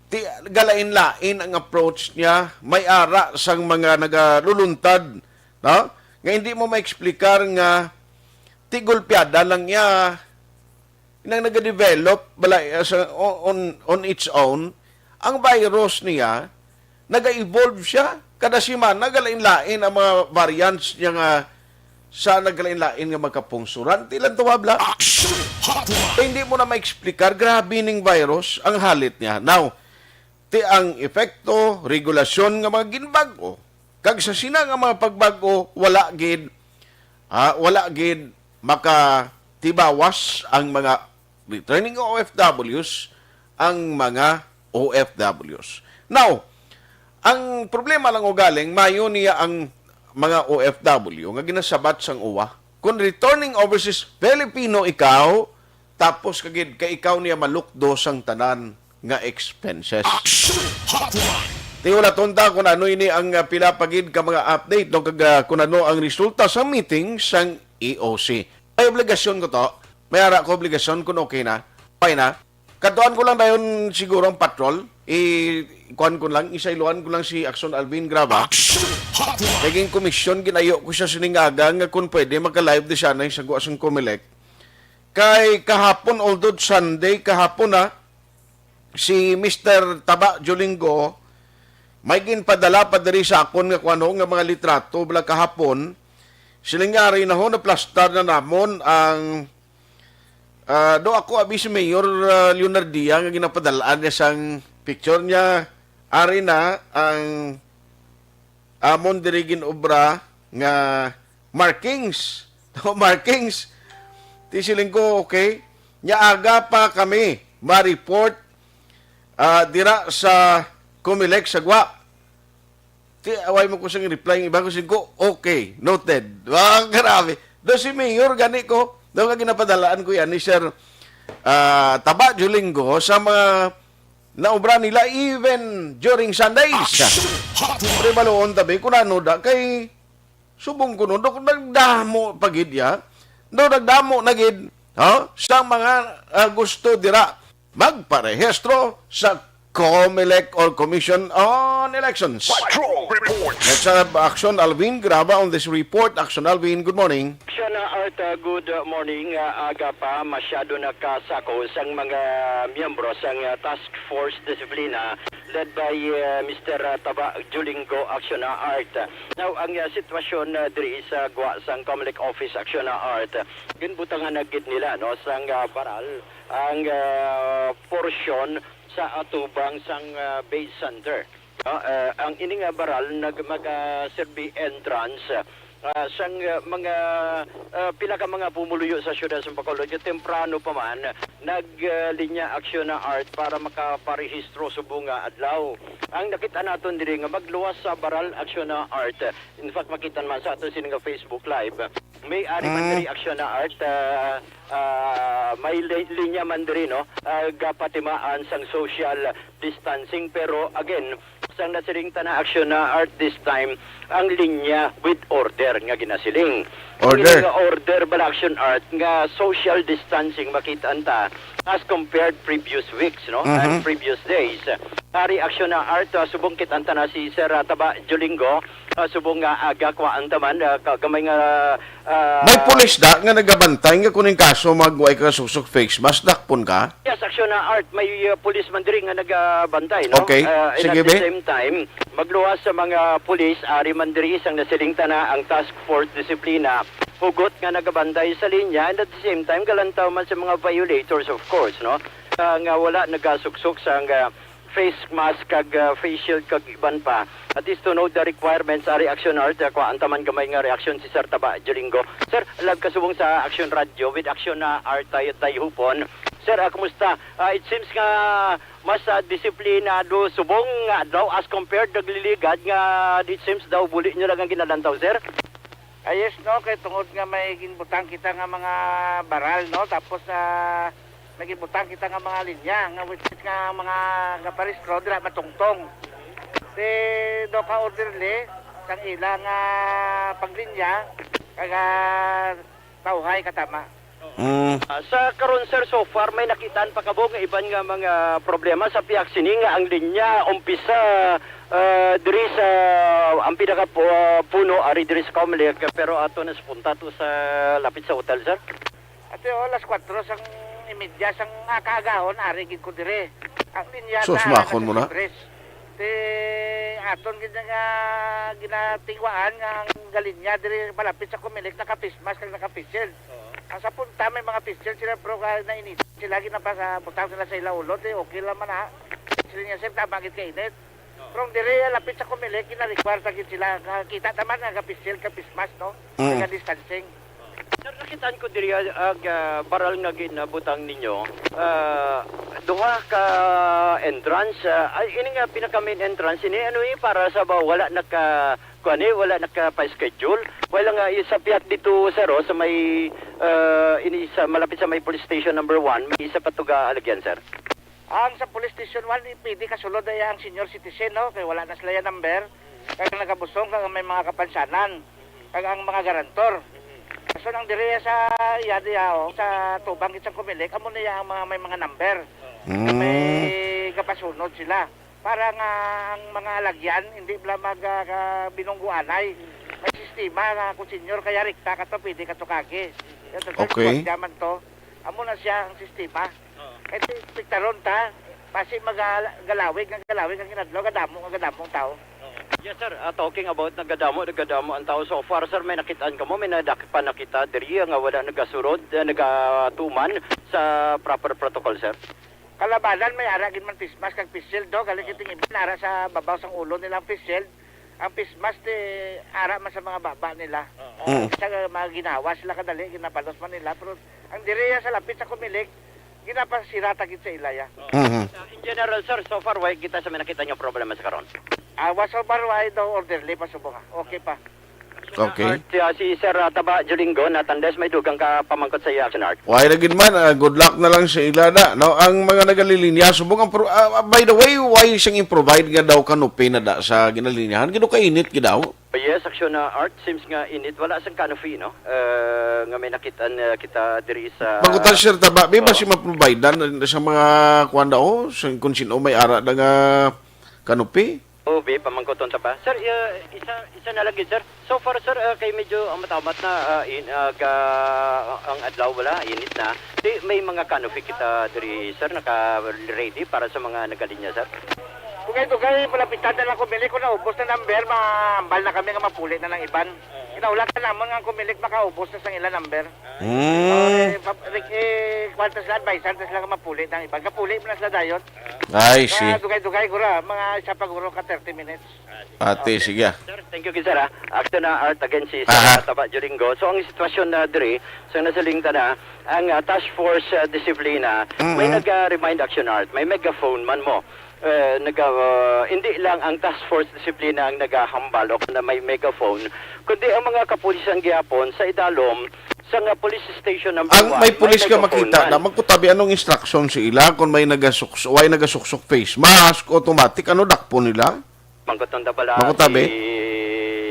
ti galain-lain ang approach niya, may ara sang mga nagaluluntad, no? Nga hindi mo maeksplikar nga ti gulpiada lang niya nang nagadevelop bala, uh, sa, on, on its own ang virus niya, naga-evolve siya. Kada semana galain-lain ang mga variants niya nga sa nagkalain-lain nga magkapungsuran. Ti lang tuwab la. Action Hotline! Hindi mo na maeksplikar, grabe ning virus, ang halit niya. Now, ti ang epekto, regulasyon nga mga ginbag-o. Kag sa sina nga mga pagbag-o, wala gid, ah, wala gid makatibawas ang mga returning O F Ws, ang mga O F Ws. Now, ang problema lang ugaling, mayo niya ang mga O F W nga ginasabat sang uwa. Kung returning overseas Filipino ikaw, tapos kagid kay ikaw niya malukdo sang tanan nga expenses. Action Hotline! Ti wala tonta kung ano ini ang, ah, pila pa gid ka mga update, no, kag, ah, kung ano ang resulta sa meeting sang E O C. May obligasyon ko to. May ara ko obligasyon kung okay na. Okay na. Katuan ko lang dayon siguro ang patrol. I-, kuan ko lang, isayloan ko lang si Action Alvin Graba. Action Hotline! Naging komisyon, ginayo ko siya sining aga nga kung pwede, maka-live di siya na sa gwa sang Comelec. Kay kahapon, although Sunday, kahapon na, si Mister Taba Jolingo, may ginpadala pa diri sa akon nga kuano nga mga litrato bala kahapon. Siling niya, "Ari na ho, naplastar na namon ang, ah, do ako abi si Mayor, ah, Leonardia nga ginapadalaan niya sang picture niya. Ari na ang amon diri ginobra nga markings." Markings. Ti siling ko, "Okay." Nya aga pa kami ma-report, ah, dira sa Comelec sa Gwa. Ti away mo ko sing reply, ang iba ko sing ko, "Okay, noted." Wah, grabe. Do si Mayor gani ko, do nga ginapadalaan ko yan ni Sir, ah, Taba Julingo sa mga naobra nila even during Sundays. Action Hotline! Pre, baluon tabi, kung ano da, kay subong ko nun, do, nagdamo pa gid ya. Do, nagdamo na gid, ha? Sa mga, ah, gusto dira magparehistro sa Comelec or Commission on Elections. Patrol Report. Let's have Action Alvin Graba on this report. Action Alvin, good morning. Action, uh, Art, uh, good morning. Uh, aga pa, masyado na kasako sang mga miyembro sang, uh, Task Force Disiplina led by, uh, Mister, uh, Taba Julingo, Action, uh, Art. Now, ang, uh, sitwasyon, uh, diri sa gwa sang Comelec Office, Action, uh, Art, ginbutangan na gid nila, no, sang, uh, baral ang, ah, porsyon sa atubang sang, ah, base center. Ah, ah, ang ini nga baral nag-, mag, ah, serbi entrance, ah, sang, ah, mga, ah, pila ka mga pumuluyo sa siyudad sa Bacolod nga temprano pa man naglinya, Action, ah, Art, para makaparehistro subong nga adlaw. Ang nakita naton diri nga magluwas sa baral, Action, ah, Art. In fact, makita man sa aton sini nga Facebook Live. May ari man Mm. diri, Action, ah, Art, ah, ah, may li-, linya man diri, no? Ah, gapatimaan sang social distancing, pero again, sang nasiring ta na, Action, ah, Art, this time, ang linya with order nga ginasiling. Ang Order. Nga order bala, Action, Art, nga social distancing makita ta as compared previous weeks, no? And Mhm. previous days. Ari, Action, ah, Art, ah, subong kit-an ta na si Sir, ah, Taba Jolingo, ah, subong nga aga, kuhaan ta man, ah, ka-, gamay nga, ah, May pulis da nga nagabantay nga kung in kaso magway ka suksok face mask, dakpon ka? Yes, Action, ah, Art, may, ah, pulis man diri nga nagabantay, no? Okay. Ah, and Sige, at the be. Same time, magluwas sa mga pulis, ari man diri sang nasiling ta na ang Task Force Disiplina, hugot nga nagabantay sa linya, and at the same time, galantaw man sa mga violators, of course, no? Ah, nga wala nagasuksok sang, ah, face mask kag, ah, face shield kag iban pa. At least to know the requirements, ari, Action, Art, ah, kuhaan ta man gamay nga reaksyon si Sir Taba Jolingo. Sir, live ka subong sa Action Radio with Action, ah, Art, tay, tay hupon. Sir, ah, kumusta? Ah, it seems nga mas, ah, disiplinado subong nga adlaw as compared nagliligad nga it seems daw buli nyo lang ang ginalantaw, sir? Ah, yes, no, kay tungod nga may ginbutang kita nga mga baral, no, tapos, ah, may ginbutang kita nga mga linya, nga which is nga mga gaparehistro, dira matungtong. Di do ka orderly, sang ila nga paglinya, kag, ah, tawhay katama. Mm. Ah, sa karon, sir, so far, may nakitaan pa kamo nga iban nga mga problema sa pihak sini nga ang linya umpisa, ah, diri sa ang pinaka pu-, ah, puno ari diri sa Comelec, pero ato na sa punta to sa lapit sa hotel, sir? Ate, oh, alas kwatro sang imedya sang kaagahon, ari gid ko dire. Ang linya Sus, ta makon mo na. Sibres. Ti aton gid nga ginatingwaan nga ang galinya diri malapit sa Comelec naka-face mask kag naka-face shield. Oo. Ang sa punta may mga face shield sila, pero kaya nainit sila, ginapasa butang sila sa ila ulo, ti okay lang man, ha. Sila niya, sir, tama gid ka init. Oo. Pero ang diri lapit sa Comelec, gina-require ta gid sila. Ka-, kita naman nga face shield kag face mask, no? Mm. Kag distancing. Sir, nakitaan ko diri, ah, ag, ah, baral nga ginabutang ninyo, ah, duha ka entrance, ah, ay, ini nga pinaka main entrance ini, ano, eh, para sa ba wala naka, kuan, eh, wala naka-pa-schedule. Wala nga, eh, sa pihak dito, sir, oh, sa may, ah, ini sa malapit sa may police station number one, may isa pa to ga alagyan, sir. Ang sa police station one, eh, pwede kasulod ay ang senior citizen, no? Kay wala na sila yung number. Kag nagabusong, kag may mga kapansanan, kag ang mga garantor. So, nang diri sa iya diya, oh, sa tubang gid sang Comelec, amo na iya ang mga may mga number. Mm. May gapasunod sila para nga ang mga alagyan hindi bala mag, ah, ka-, binungguanay. May sistema nga kung senior kaya rekta ka to, pwede ka to kagi. Yan, so, Okay. Kwarta man to. Amo na siya ang sistema. Oo. Kay ti-, tiktaron ta, basi maga-, galawig nga galawig ang inadlaw, gadamo nga gadamo ang tao. Oo. Yes, sir. Ah, talking about nagadamo, nagadamo ang tao. So far, sir, may nakitaan kamo, may nadak-, pa nakita diri nga wala nagasurod, eh, nagatuman sa proper protocol, sir? Kalabanan, may ara gid man face mask kag face shield, do. Galing Oo. Kiting iban, ara sa babaw sang ulo nila ang face shield. Ang face mask, ti, ara man sa mga baba nila. Oo. Mm. Sa mga ginawa sila kadali, ginabalos man nila. Pero ang diri sa lapit sa Comelec, ginapasira ta gid sa ilaya. Oo. Mhm. Uh, in general, sir, so far, why kita sa may nakita niyo problema sa karon? Ah, was so far, why daw orderly pa subong, ah. Okay pa. Okay. Art, uh, si Sir, uh, Taba Jolingo, natandes may dugang ka pamangkot sa iya, Action Art. Why na gid man, ah, good luck na lang sa ila na, no? Ang mga nagalilinya, subong ang pro-, ah, ah, by the way, why siyang improvide nga daw canopy na da sa ginalinyahan? Gino kainit gid daw? Yes, Action, uh, Art, seems nga init. Wala sang canopy, no? Uh, nga may nakitaan, uh, kita diri sa Mangkutan, Sir Taba, may ba Oo. si ma-provide na sa mga kuwan daw? Sa, kung sino may ara na nga canopy? Oo, be, pamangkuton ta ba? Sir, uh, isa, isa na lagi, sir. So far, sir, uh, kay medyo amat-amat na, uh, in, uh, ga, ang adlaw wala, init na. Di, may mga canopy kita diri, sir, naka-ready para sa mga nagalinya, sir. Dugay-dugay, malapitan na lang Comelec. Kung naubos na number, mahambal na kami nga mapuli na lang iban. Kinaulat na namon nga Comelec makaubos na sang ila number. Hmm. Eh, pa-, eh, kwan ta sila, advice ta sila nga mapuli na ang iban. Kapuli mo na sila dayon. I see. Kaya dugay-dugay, gura, mga isa pa guro ka thirty minutes. Ate, Okay. sige. Sir, thank you, gid, sir, ah. Action na Art again si Sir Aha. Taba Jolingo. So, ang sitwasyon na diri, sa nasiling ta na, ang, ah, Task Force, ah, Disiplina, may Mm-mm. nag-, ah, remind Action Art, may megaphone man mo. Eh, nag-, ah, hindi lang ang Task Force Disiplina ang nagahambal o kung na may megaphone, kundi ang mga kapulisan gihapon sa idalom sa nga police station number Ang one, may may pulis ka megaphone makita man. na magkutabi anong instruction sa ila kung may nagasuks-, way nagasuksok face mask, automatic, ano, dakpo nila? Mangkuton ta bala Mangkutabi? si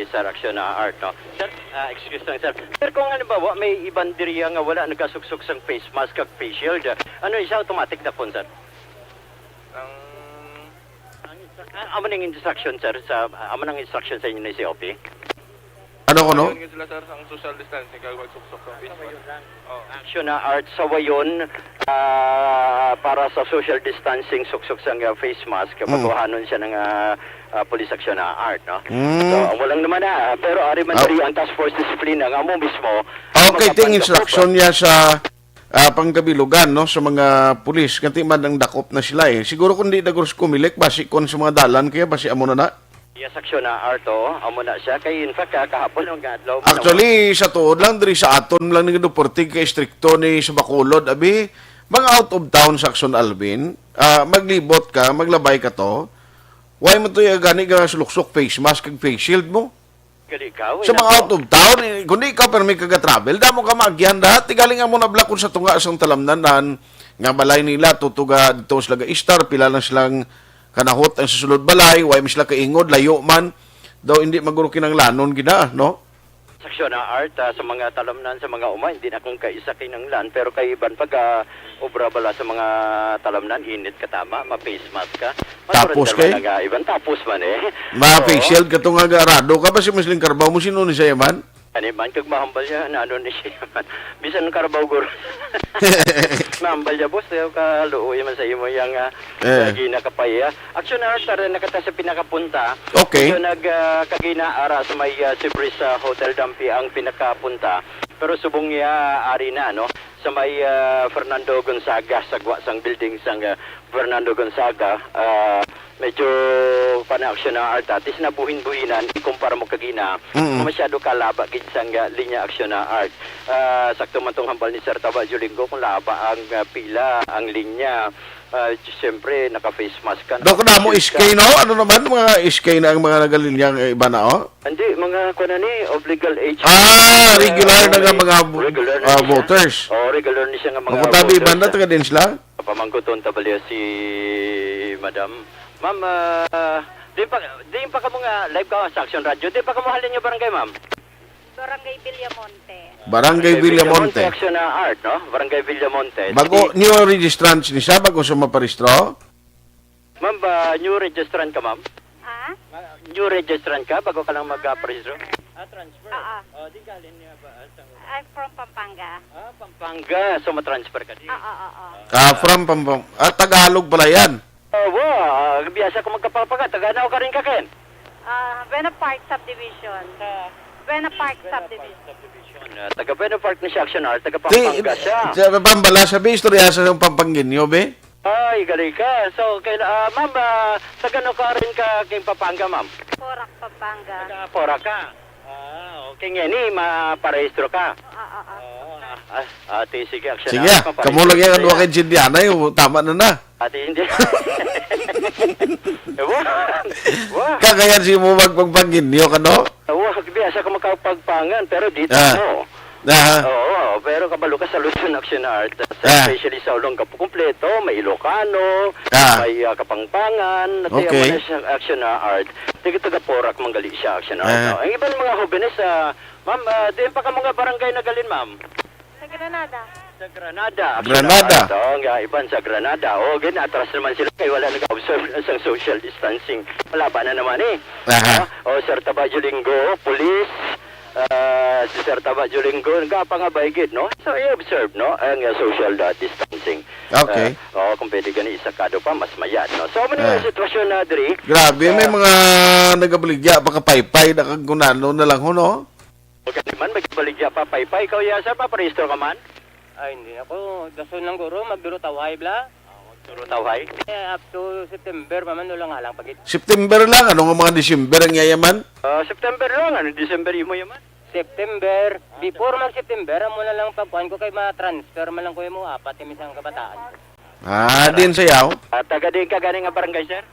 Sir Action na Art, no? Sir, ah, excuse lang, sir. Sir, kung halimbawa may iban diriya nga wala nagasuksok sang face mask kag face shield, ano siya automatic na pon, sir? Ang Ang instru-, ah, amo ning instruction, sir, sa, ah, amo nang instruction sa inyo ni C O P? Ano ko, no? Ayun nga sila, sir, ang social distancing kag magsuksok sa face mask. Oh. Action na Art sa wayon, ah, para sa social distancing, suksok sa nga face mask, Mm. patuhanon siya ng, ah, ah, police action na Art, no? Mm. So, amo lang naman na, pero ari man Ah. diri ang task force disiplina nga amo mismo Okay, ang ting magpandakop. instruction niya sa, ah, pangkabilugan, no, sa mga pulis, kanti man ang dakop na sila, eh. Siguro kung di na guro sa Comelec, basi kon sa mga dalan kaya, basi amo na na. Yes, action na Art, oh. Amo na siya. Kay, in fact, ah, kahapon, ang adlaw, Actually, sa tuod lang, diri sa aton lang ni Duportig, kay istrikto ni sa Bacolod, abi, mga out of town sa Action Alvin, ah, maglibot ka, maglabay ka to, why mo to yung gani nga suluksok face mask kag face shield mo? Gali ka, Sa mga out of town, eh, kundi ikaw, pero may kaga-travel, damo ka maagyan, da. Tigaling amo na blakon sa tunga sang talamnan, nan, nga balay nila, tutuga dito sila ga-istar, pila lang silang kanahot ang sa sulod balay, way man sila kaingod, layo man. Daw hindi maguro kinanglanon gina, no? Aksyon na art, ah, sa mga talamnan, sa mga uma, hindi na akong kaisa kinanglan. Pero kay iban pag, ah, obra bala sa mga talamnan, init ka tama, ma-face mask ka. Tapos kay? Nga, iban tapos man eh. Ma-face shield ka to nga garado ka ba si Muslim Carabao mo? Sino ni sa iban? Ani man, kag mahambal niya, na ano ni siya man. Bisan Carabao guro. Mahambal niya, boss, eh, kaluoy man sa imo yang, ah, Eh. Lagi na kapaya. Aksyon na art, tara na kita sa pinakapunta. Okay. Medyo nag, ah, kagina ara sa may, ah, Sibris, ah, Hotel Dampi ang pinakapunta. Pero subong niya, ari na, no? Sa may, ah, Fernando Gonzaga, sa gwa sang building sang, ah, Fernando Gonzaga, ah, medyo panaaksyon na art. At least nabuhin-buhinan, ikumpara mo kagina, Mm. masyado kalaba gid sang, ah, linya aksyon na art. Ah, sakto man tong hambal ni Sir Taba Julingo kung laba ang, ah, pila, ang linya. Ah, siyempre, naka-face mask ka, Dok, namo naka-face shield S K, ka. No? Ano naman, mga S K na ang mga nagalinyang, eh, iba na, oh? Hindi, mga kuwan na ni, of legal age. Ah, Ah, regular na nga ni, mga vo-, regular na ah, ni siya. Voters. Oh, regular ni siya nga mga Ang kutabi, voters, banda, ah. Taga din sila? Pamangkuton ta baliya si Madam. Ma'am, ah, di pa, di pa ka mo nga live ka sa Action Radio. Di pa ka mo halin yung barangay, ma'am? Barangay Villamonte. Barangay Villamonte. Action na art, no? Barangay Villamonte. Bago, Sige. New registrants ni siya, bago siya maparehistro? Ma'am, ba, new registrant ka, ma'am? Ha? New registrant ka, bago ka lang mag-, ah, parehistro? Ah, transfer. Oo. Oh, di galing niya ba? Ah, sa I'm from Pampanga. Ah, Pampanga. So, matransfer ka di? Oo, oo. Ah, from Pampanga. Ah, Tagalog pala yan. Ah, wa, ah, biasa ko magkapapanga. Taga ano ka rin ka, Ken? Ah, Buena Park Subdivision. Sa Buena Park Buena Park Subdivision. Subdivision. Ah, taga Buena Park na siya, Action Art. Taga Di, Pampanga siya. Sa Pampanga, sabi, istorya sa Pampanguenyo, be? Ay, gali ka. So, kay, ah, ma'am, ah, taga ano ka rin ka, King Pampanga, ma'am? Porac, Pampanga. Taga Porac ka? Ah, okay nga ni, maparehistro ka. Ah, ah, ah. Oo, ah, ah, ate, sige, Action Sige, Art, ah, kamo maparehistro lagi ang ka ano yan. Kay Jindianay, oh, tama na na. Ate, hindi. Ewan. Wa. Kagayan si mo magpagpanginyo ka, no? Wa, biasa ka makapagpangan, pero di Ah. tamo. Aha. Oo, pero kabalo ka sa Luzon Action Art, Ah. especially sa Olongapo kompleto, may Ilocano, Ah. may, ah, Kapampangan, at Okay. yung mga sa Action Art. Taga, taga Porac, manggali siya, Action Art, Ah. no? Ang iban mga hobenes, ah, ma'am, ah, diin pa ka mga barangay nagalin, ma'am? Sa Granada. Sa Granada. Action Granada. Art, oh, nga iban sa Granada. Oh, gin-atras naman sila kay wala nag-observe sa social distancing. Malaba na naman eh. Aha. Ah, oh, Sir Taba Julingo, police, ah, si Sir Taba Julingo, nagapangabay gid, no? So, i-observe, no, ang, ah, social, ah, distancing. Okay. Ah, oh, kung pwede gani isakado pa, mas mayad, no? So, muna yung Ah. sitwasyon na diri. Grabe, may Ah. mga nagabaligya, pakapaypay, nakagkunano na lang ho, no? Gani man, magbaligya pa, paypay. Ikaw, ya, sir, paparehistro ka man? Ay, hindi na ko. Dason lang guro, magduro tawhay, bla. Ah, magduro tawhay? Eh, up to September pa man, wala nga lang pagit. September lang? Ano nga mga December ang yayaman? Ah, September lang. Ano, December imo yaman? September. Ah, Before September. Mag-September, amo na lang pagkuhan ko kay ma-transfer man lang ko yung mga apat yung isang kabataan. Ah, din sayaw? Ah, taga diin ka gani nga barangay, sir?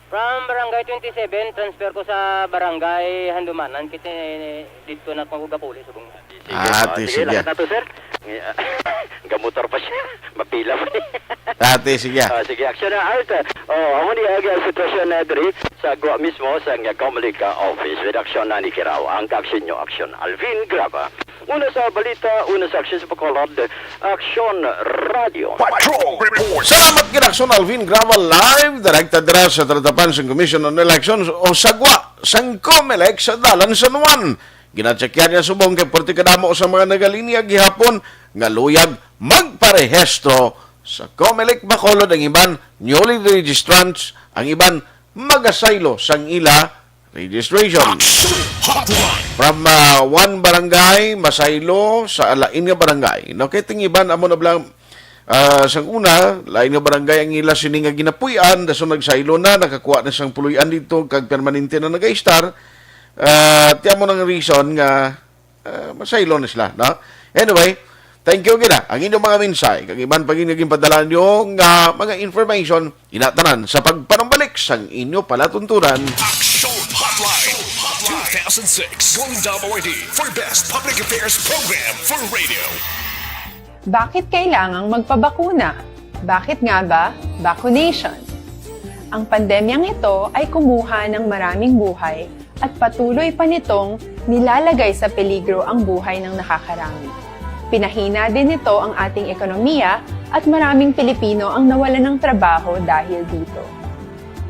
From Barangay twenty-seven, transfer ko sa Barangay Handumanan, kiti dito na ko gapuli subong. Sige, Ah, oh, ti, sige, sige. Lakad na to, sir. Gamotor pa siya. Mapila pa niya. Ah, ti, sige. Oh, sige, action na, Art. Oh, amo ni ang sitwasyon na diri sa gwa mismo sa nga Comelec, ah, office. With action na ni Kirao. Ang action nyo, action. Alvin Graba. Una sa balita, una sa aksyon sa Bacolod, Aksyon Radio. Patrol Report. Salamat gid, Aksyon Alvin Graba, live, direkta dira sa talatapan sang Commission on Elections o sa gwa sang Comelec sa Dalan San Juan. Ginatsakyan niya subong kay pwerte kadamo sa mga nagalinya gihapon nga luyag magparehistro sa Comelec Bacolod, ang iban newly registrants, ang iban magasaylo sang ila registration. Action Hotline. From, ah, one barangay, masaylo sa lain nga barangay. No, kay tingiban, amo na bala, ah, sang una, lain nga barangay ang ila sini nga ginapuy-an, dason nagsaylo na, nakakuha na sang puloy-an dito, kag permanente na nag-istar. Ah, ti amo nang reason nga ah, masaylo na sila, no? Anyway, thank you gid, ah. Ang inyong mga mensahe, kag iban pa gid nga ginpadala nyo nga mga information, ina tanan sa pagpanumbalik sang inyo palatuntunan. Action Hotline two thousand six, Golden Dome Awardee for Best Public Affairs Program for Radio. Bakit kailangang magpabakuna? Bakit nga ba vaccination? Ang pandemyang ito ay kumuha ng maraming buhay at patuloy pa nitong nilalagay sa peligro ang buhay ng nakakarami. Pinahina din nito ang ating ekonomiya at maraming Pilipino ang nawalan ng trabaho dahil dito.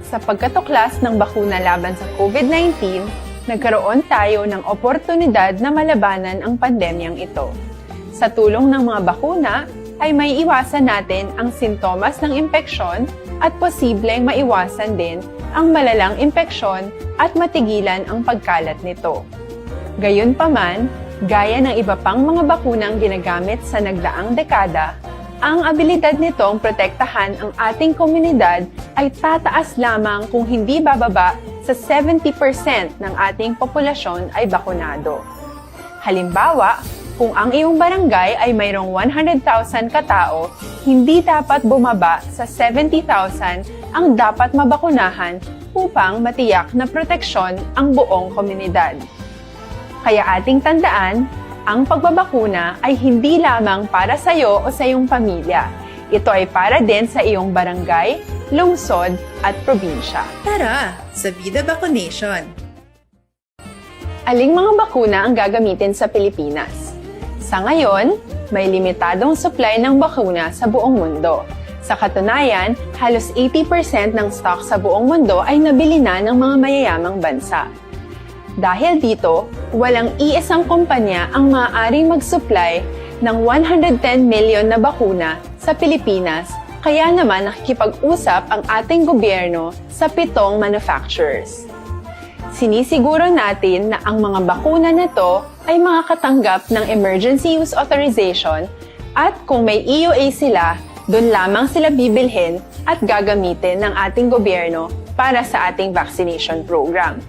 Sa pagkatuklas ng bakuna laban sa COVID nineteen, nagkaroon tayo ng oportunidad na malabanan ang pandemyang ito. Sa tulong ng mga bakuna, ay maiiwasan natin ang sintomas ng impeksyon at posibleng maiwasan din ang malalang impeksyon at matigilan ang pagkalat nito. Gayunpaman, gaya ng iba pang mga bakunang ginagamit sa nagdaang dekada, ang abilidad nitong protektahan ang ating komunidad ay tataas lamang kung hindi bababa sa seventy percent ng ating populasyon ay bakunado. Halimbawa, kung ang iyong barangay ay mayroong one hundred thousand ka tao, hindi dapat bumaba sa seventy thousand ang dapat mabakunahan upang matiyak na proteksyon ang buong komunidad. Kaya ating tandaan, ang pagbabakuna ay hindi lamang para sa iyo o sa iyong pamilya. Ito ay para din sa iyong barangay, lungsod, at probinsya. Tara, sa Vida Vaccination! Aling mga bakuna ang gagamitin sa Pilipinas? Sa ngayon, may limitadong supply ng bakuna sa buong mundo. Sa katunayan, halos eighty percent ng stock sa buong mundo ay nabili na ng mga mayayamang bansa. Dahil dito, walang iisang kumpanya ang maaaring mag-supply ng one hundred ten million na bakuna sa Pilipinas, kaya naman nakikipag-usap ang ating gobyerno sa pitong manufacturers. Sinisiguro natin na ang mga bakuna na to ay makakatanggap ng emergency use authorization at kung may E U A sila, doon lamang sila bibilhin at gagamitin ng ating gobyerno para sa ating vaccination program.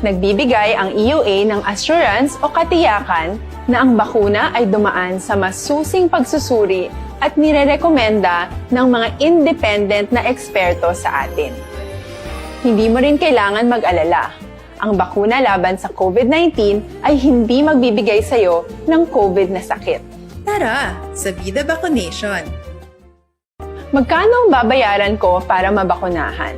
Nagbibigay ang E U A ng assurance o katiyakan na ang bakuna ay dumaan sa masusing pagsusuri at nirerekomenda ng mga independent na eksperto sa atin. Hindi mo rin kailangan mag-alala. Ang bakuna laban sa COVID nineteen ay hindi magbibigay sa iyo ng COVID na sakit. Tara, sa Vida Vaccination! Magkano ang babayaran ko para mabakunahan?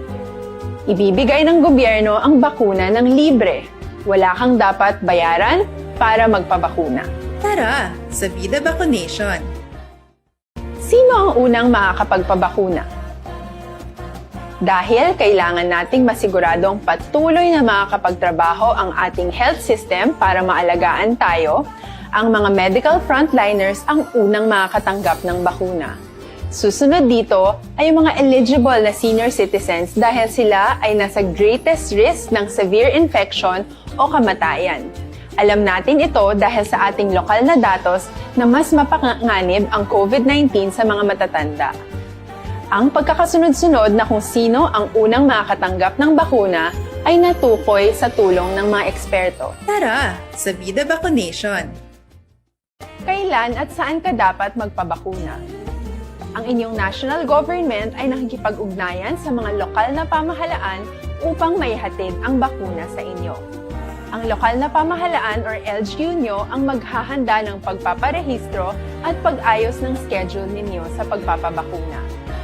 Ibibigay ng gobyerno ang bakuna ng libre. Wala kang dapat bayaran para magpabakuna. Tara, sa Vida Vaccination! Sino ang unang makakapagpabakuna? Dahil kailangan nating masiguradong patuloy na makakapagtrabaho ang ating health system para maalagaan tayo, ang mga medical frontliners ang unang makakatanggap ng bakuna. Susunod dito ay ang mga eligible na senior citizens dahil sila ay nasa greatest risk ng severe infection o kamatayan. Alam natin ito dahil sa ating lokal na datos na mas mapanganib ang COVID nineteen sa mga matatanda. Ang pagkakasunod-sunod na kung sino ang unang makakatanggap ng bakuna ay natukoy sa tulong ng mga eksperto. Tara, sa Vida Vaccination! Kailan at saan ka dapat magpabakuna? Ang inyong national government ay nakikipag-ugnayan sa mga lokal na pamahalaan upang maihatid ang bakuna sa inyo. Ang lokal na pamahalaan or L G U nyo ang maghahanda ng pagpaparehistro at pag-ayos ng schedule ninyo sa pagpapabakuna.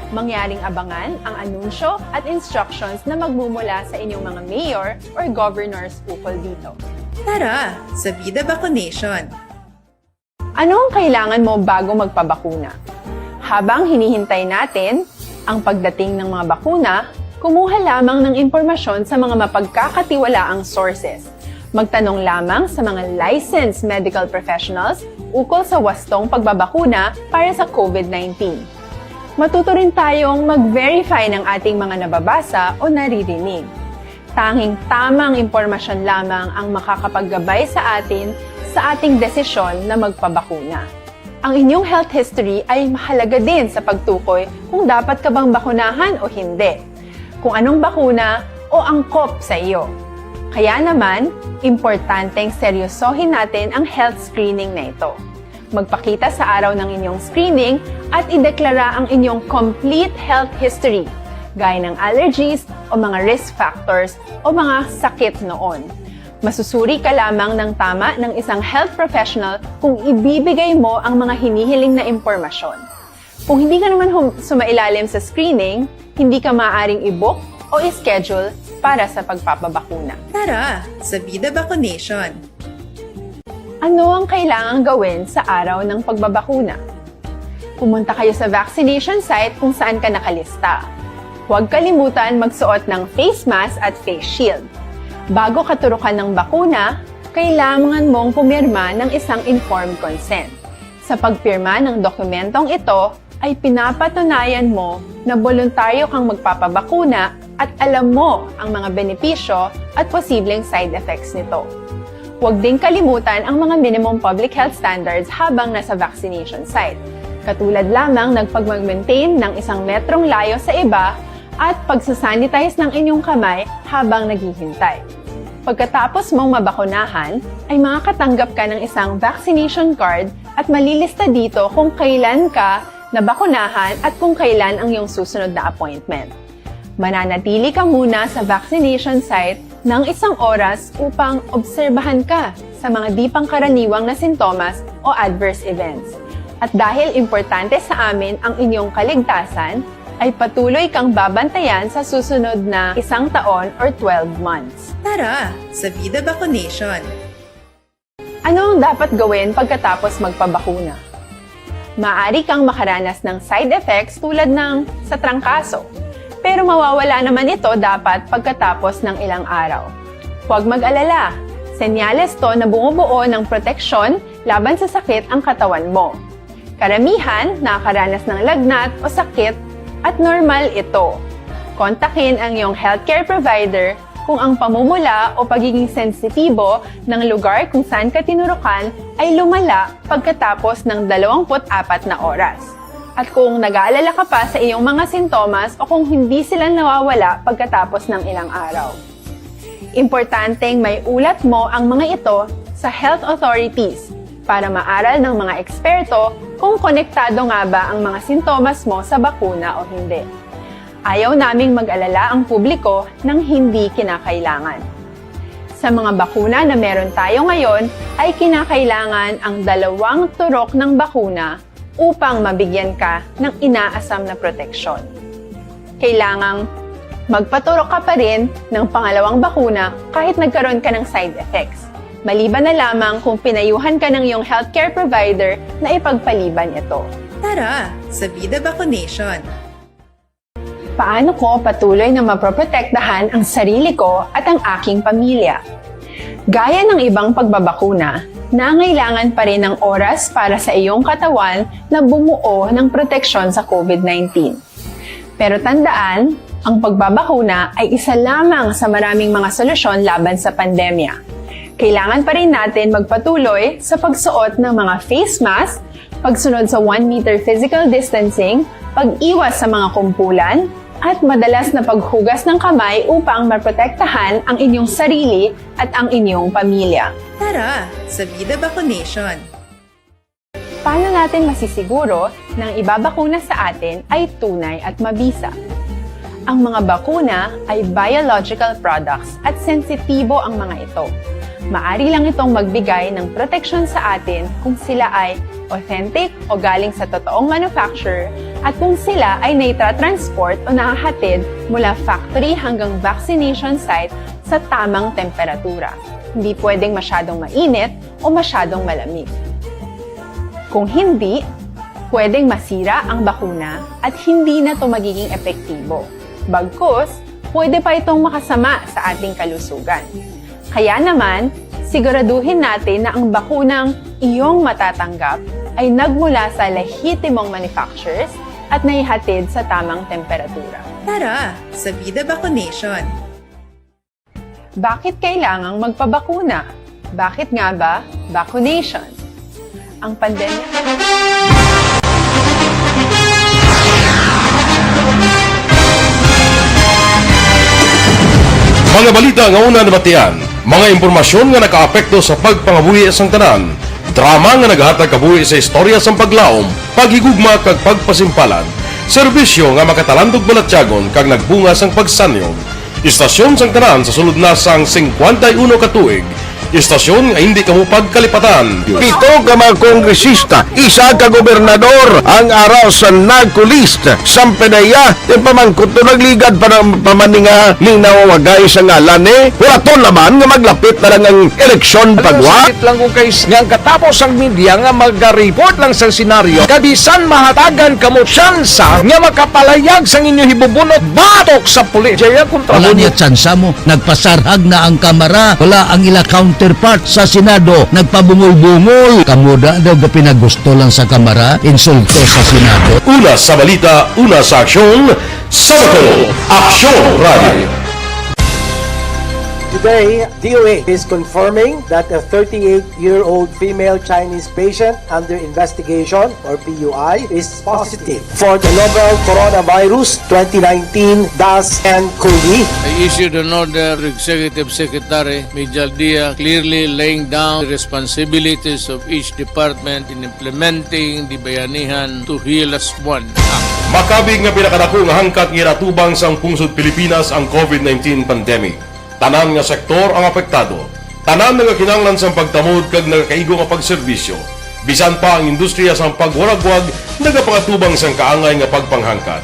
Mangyaring abangan ang anunsyo at instructions na magmumula sa inyong mga mayor or governors ukol dito. Tara, sa Vida Vaccination! Ano ang kailangan mo bago magpabakuna? Habang hinihintay natin ang pagdating ng mga bakuna, kumuha lamang ng impormasyon sa mga mapagkakatiwalaang sources. Magtanong lamang sa mga licensed medical professionals ukol sa wastong pagbabakuna para sa COVID nineteen. Matuto rin tayong mag-verify ng ating mga nababasa o naririnig. Tanging tamang impormasyon lamang ang makakapaggabay sa atin sa ating desisyon na magpabakuna. Ang inyong health history ay mahalaga din sa pagtukoy kung dapat ka bang bakunahan o hindi, kung anong bakuna o angkop sa iyo. Kaya naman, importanteng seryosohin natin ang health screening na ito. Magpakita sa araw ng inyong screening at ideklara ang inyong complete health history, gaya ng allergies o mga risk factors o mga sakit noon. Masusuri ka lamang ng tama ng isang health professional kung ibibigay mo ang mga hinihiling na impormasyon. Kung hindi ka naman hum- sumailalim sa screening, hindi ka maaaring i-book o schedule para sa pagpapabakuna. Tara sa Vida Vaccination! Ano ang kailangang gawin sa araw ng pagbabakuna? Pumunta kayo sa vaccination site kung saan ka nakalista. Huwag kalimutan magsuot ng face mask at face shield. Bago katurukan ng bakuna, kailangan mong pumirma ng isang informed consent. Sa pagpirma ng dokumentong ito, ay pinapatunayan mo na boluntaryo kang magpapabakuna at alam mo ang mga benepisyo at posibleng side effects nito. Huwag din kalimutan ang mga minimum public health standards habang nasa vaccination site, katulad lamang ng pagmag-maintain ng isang metrong layo sa iba at pagsasanitize ng inyong kamay habang naghihintay. Pagkatapos mong mabakunahan, ay makakatanggap ka ng isang vaccination card at malilista dito kung kailan ka nabakunahan at kung kailan ang iyong susunod na appointment. Mananatili ka muna sa vaccination site ng isang oras upang obserbahan ka sa mga di pangkaraniwang na sintomas o adverse events. At dahil importante sa amin ang inyong kaligtasan, ay patuloy kang babantayan sa susunod na isang taon or twelve months. Tara sa Vida Vaccination! Ano ang dapat gawin pagkatapos magpabakuna? Maaari kang makaranas ng side effects tulad ng sa trangkaso, pero mawawala naman ito dapat pagkatapos ng ilang araw. Huwag mag-alala, senyales to na bumubuo ng proteksyon laban sa sakit ang katawan mo. Karamihan nakakaranas ng lagnat o sakit at normal ito. Kontakin ang iyong healthcare provider kung ang pamumula o pagiging sensitibo ng lugar kung saan ka tinurukan ay lumala pagkatapos ng dalawampu't apat na oras. At kung nag-aalala ka pa sa iyong mga sintomas o kung hindi sila nawawala pagkatapos ng ilang araw. Importanteng maiulat mo ang mga ito sa health authorities para maaral ng mga eksperto kung konektado nga ba ang mga sintomas mo sa bakuna o hindi. Ayaw naming mag-alala ang publiko ng hindi kinakailangan. Sa mga bakuna na meron tayo ngayon, ay kinakailangan ang dalawang turok ng bakuna upang mabigyan ka ng inaasam na proteksyon. Kailangang magpaturok ka pa rin ng pangalawang bakuna kahit nagkaroon ka ng side effects, maliban na lamang kung pinayuhan ka ng iyong healthcare provider na ipagpaliban ito. Tara sa Vida Vaccination! Paano ko patuloy na mapoprotektahan ang sarili ko at ang aking pamilya? Gaya ng ibang pagbabakuna, nangailangan pa rin ng oras para sa iyong katawan na bumuo ng proteksyon sa COVID nineteen. Pero tandaan, ang pagbabakuna ay isa lamang sa maraming mga solusyon laban sa pandemya. Kailangan pa rin natin magpatuloy sa pagsuot ng mga face mask, pagsunod sa one meter physical distancing, pag-iwas sa mga kumpulan, at madalas na paghugas ng kamay upang maprotektahan ang inyong sarili at ang inyong pamilya. Tara sa Vida Vaccination! Paano natin masisiguro na ang ibabakuna sa atin ay tunay at mabisa? Ang mga bakuna ay biological products at sensitibo ang mga ito. Maari lang itong magbigay ng proteksyon sa atin kung sila ay authentic o galing sa totoong manufacturer at kung sila ay naitra-transport o nahahatid mula factory hanggang vaccination site sa tamang temperatura. Hindi pwedeng masyadong mainit o masyadong malamig. Kung hindi, pwedeng masira ang bakuna at hindi na ito magiging epektibo. Bagkus, pwede pa itong makasama sa ating kalusugan. Kaya naman, siguraduhin natin na ang bakunang iyong matatanggap ay nagmula sa lehitimong manufacturers at naihatid sa tamang temperatura. Tara sa Vida Vaccination! Bakit kailangang magpabakuna? Bakit nga ba vaccination? Ang pandemya. Mga balita nga una nabatian, mga impormasyon nga nakaapekto sa pagpangabuhi sang tanan, drama nga nagahatag kabuhi sa istorya sang paglaom, paghigugma kag pagpasimpalan, serbisyo nga makatalandog balatyagon kag nagbunga sang pagsanyog. Istasyon sang tanan sa sulod na sang singkwenta y uno ka tuig, Istasyon nga hindi kamo pagkalipatan. Pito ka mga kongresista, isa ka gobernador ang ara sa NAGCO list. Sampe na iya, di pamangkot to nagligad pa na, pa man ni nga ning nawawagay sa ngalan ni. Wala to naman nga maglapit na lang ang eleksyon pagwa. Sakit lang kung kay nga ang katapos ang media nga mag-report lang sa senaryo, kabisan mahatagan kamo tsansa nga makapalayag sang inyo hibubunot batok sa pulis. Jaya kontra Wala mo. Niya tsansa mo. Nagpasarhag na ang Kamara. Wala ang ila counterpart sa Senado. Nagpabungol-bungol. Kamo da daw ga pinagusto lang sa Kamara, insulto sa Senado. Una sa balita, una sa aksyon, sa Bacolod, Aksyon Radio. Today, D O A is confirming that a thirty-eight-year-old female Chinese patient under investigation, or P U I, is positive for the novel Coronavirus twenty nineteen dash N COVID. I issued an order to Executive Secretary Mijal Dia, clearly laying down the responsibilities of each department in implementing the Bayanihan Tuhilas One Act. Makabig nga pinakadako nga hangkat nga ginatubang sang pungsod Pilipinas ang COVID nineteen pandemic. Tanan nga sektor ang apektado. Tanan nga kinahanglan sang pagtamod kag nagakaigo nga pagserbisyo. Bisan pa ang industriya sang pagwaragwag nagapangatubang sang kaangay nga pagpanghangkat.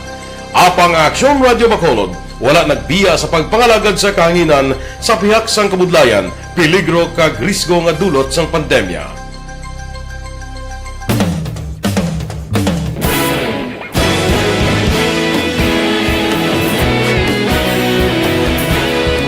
Apang ang Aksyon Radio Bacolod wala nagbiya sa pagpangalagad sa kahanginan sa pihak sang kabudlayan, peligro kag risgo nga dulot sang pandemya.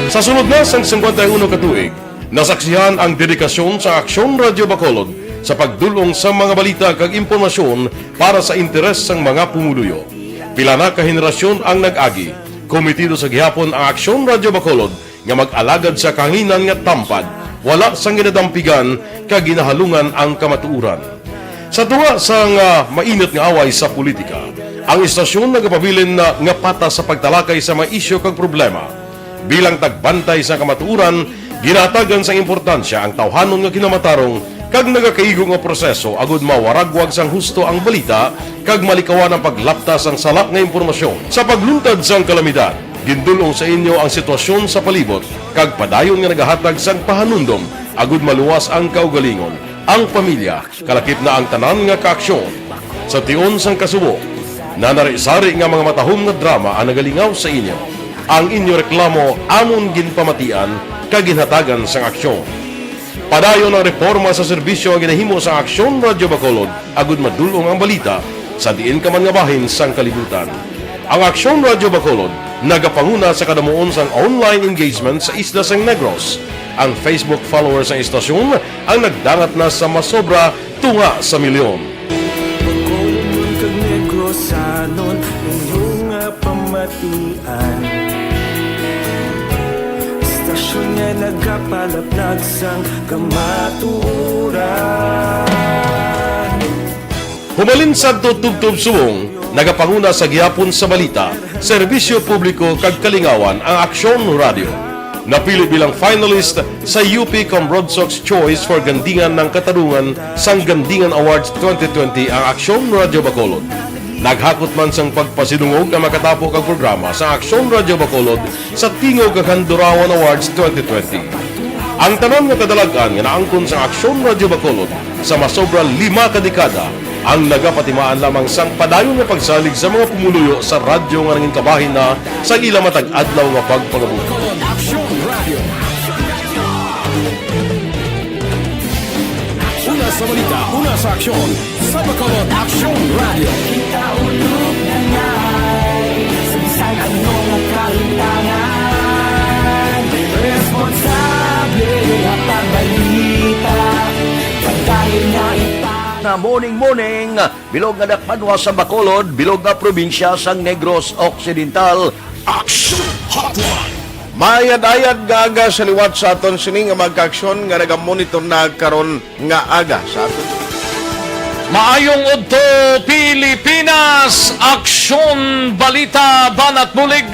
Sa sulod na sang singkwenta y uno ka tuig, nasaksihan ang dedikasyon sa Aksyon Radio Bacolod sa pagdul-ong sa mga balita kag impormasyon para sa interes sang mga pumuluyo. Pila na ka henerasyon ang nag-agi, komitido sa gihapon ang Aksyon Radio Bacolod nga mag-alagad sa kahanginan nga tampad, wala sang ginadampigan kag ginahalungan ang kamatuoran. Sa tunga sang, ah, mainit nga away sa politika, ang istasyon nagapabilin na nga patas sa pagtalakay sa mga isyu kag problema. Bilang tagbantay sa kamatuoran, ginahatagan sang importansya ang tawhanon nga kinamatarong kag nagakaigo nga proseso agud mawaragwag sang husto ang balita kag malikawan ang paglapta sang sala nga impormasyon. Sa pagluntad sang kalamidad, gindul-ong sa inyo ang sitwasyon sa palibot kag padayon nga nagahatag sang pahanumdom agud maluwas ang kaugalingon, ang pamilya, kalakip na ang tanan nga kaaksyon. Sa tion sang kasubo, nanari-sari nga mga matahom nga drama ang nagalingaw sa inyo. Ang inyo reklamo amon ginpamatian kag ginhatagan sang aksyon. Padayon ang reporma sa serbisyo nga ginahimo sang Aksyon Radio Bacolod agud madul-ong ang balita sa diin ka man nga bahin sang kalibutan. Ang Aksyon Radio Bacolod nagapanguna sa kadamuon sang online engagement sa isla sang Negros. Ang Facebook followers sang istasyon ang nagdangat na sa masobra tunga sa milyon. Bacolodnon kag Negrosanon, inyo nga pamatian. Istasyon nga nagapalaplag sang kamatuoran. Humalin sadto tubtob subong, nagapanguna sa gihapon sa balita, serbisyo publiko kag kalingawan ang Aksyon Radio. Napili bilang finalist sa U P Cambrodsoc's Choice for Gandingan ng Katarungan sang Gandingan Awards twenty twenty ang Aksyon Radio Bacolod. Naghakot man sang pagpasidungog ang makatapo kag programa sa Aksyon Radio Bacolod sa Tingog kag Handurawan Awards twenty twenty. Ang tanan nga kadalag-an nga naangkon sang Aksyon Radio Bacolod sa masobra lima ka dekada ang nagapatimaan lamang sang padayon nga pagsalig sa mga pumuluyo sa radyo nga nangin kabahin na sa ila matag adlaw nga pagpangabuhi. Aksyon Radio. Una sa balita, una sa aksyon, sa Bacolod Aksyon Radio. Kita ulog na ngay, sa bisan ano nga kalimtangan, responsable nga pagbalita, pagdayon na ita. Na morning, morning, bilog nga dakpanwa sa Bacolod, bilog nga probinsya sang Negros Occidental. Action Hotline. Maayad-ayad nga aga sa liwat sa aton sini nga magkaaksyon nga nagamonitor na karon nga aga sa aton. Maayong udto, Pilipinas! Aksyon, balita, banat, bulig.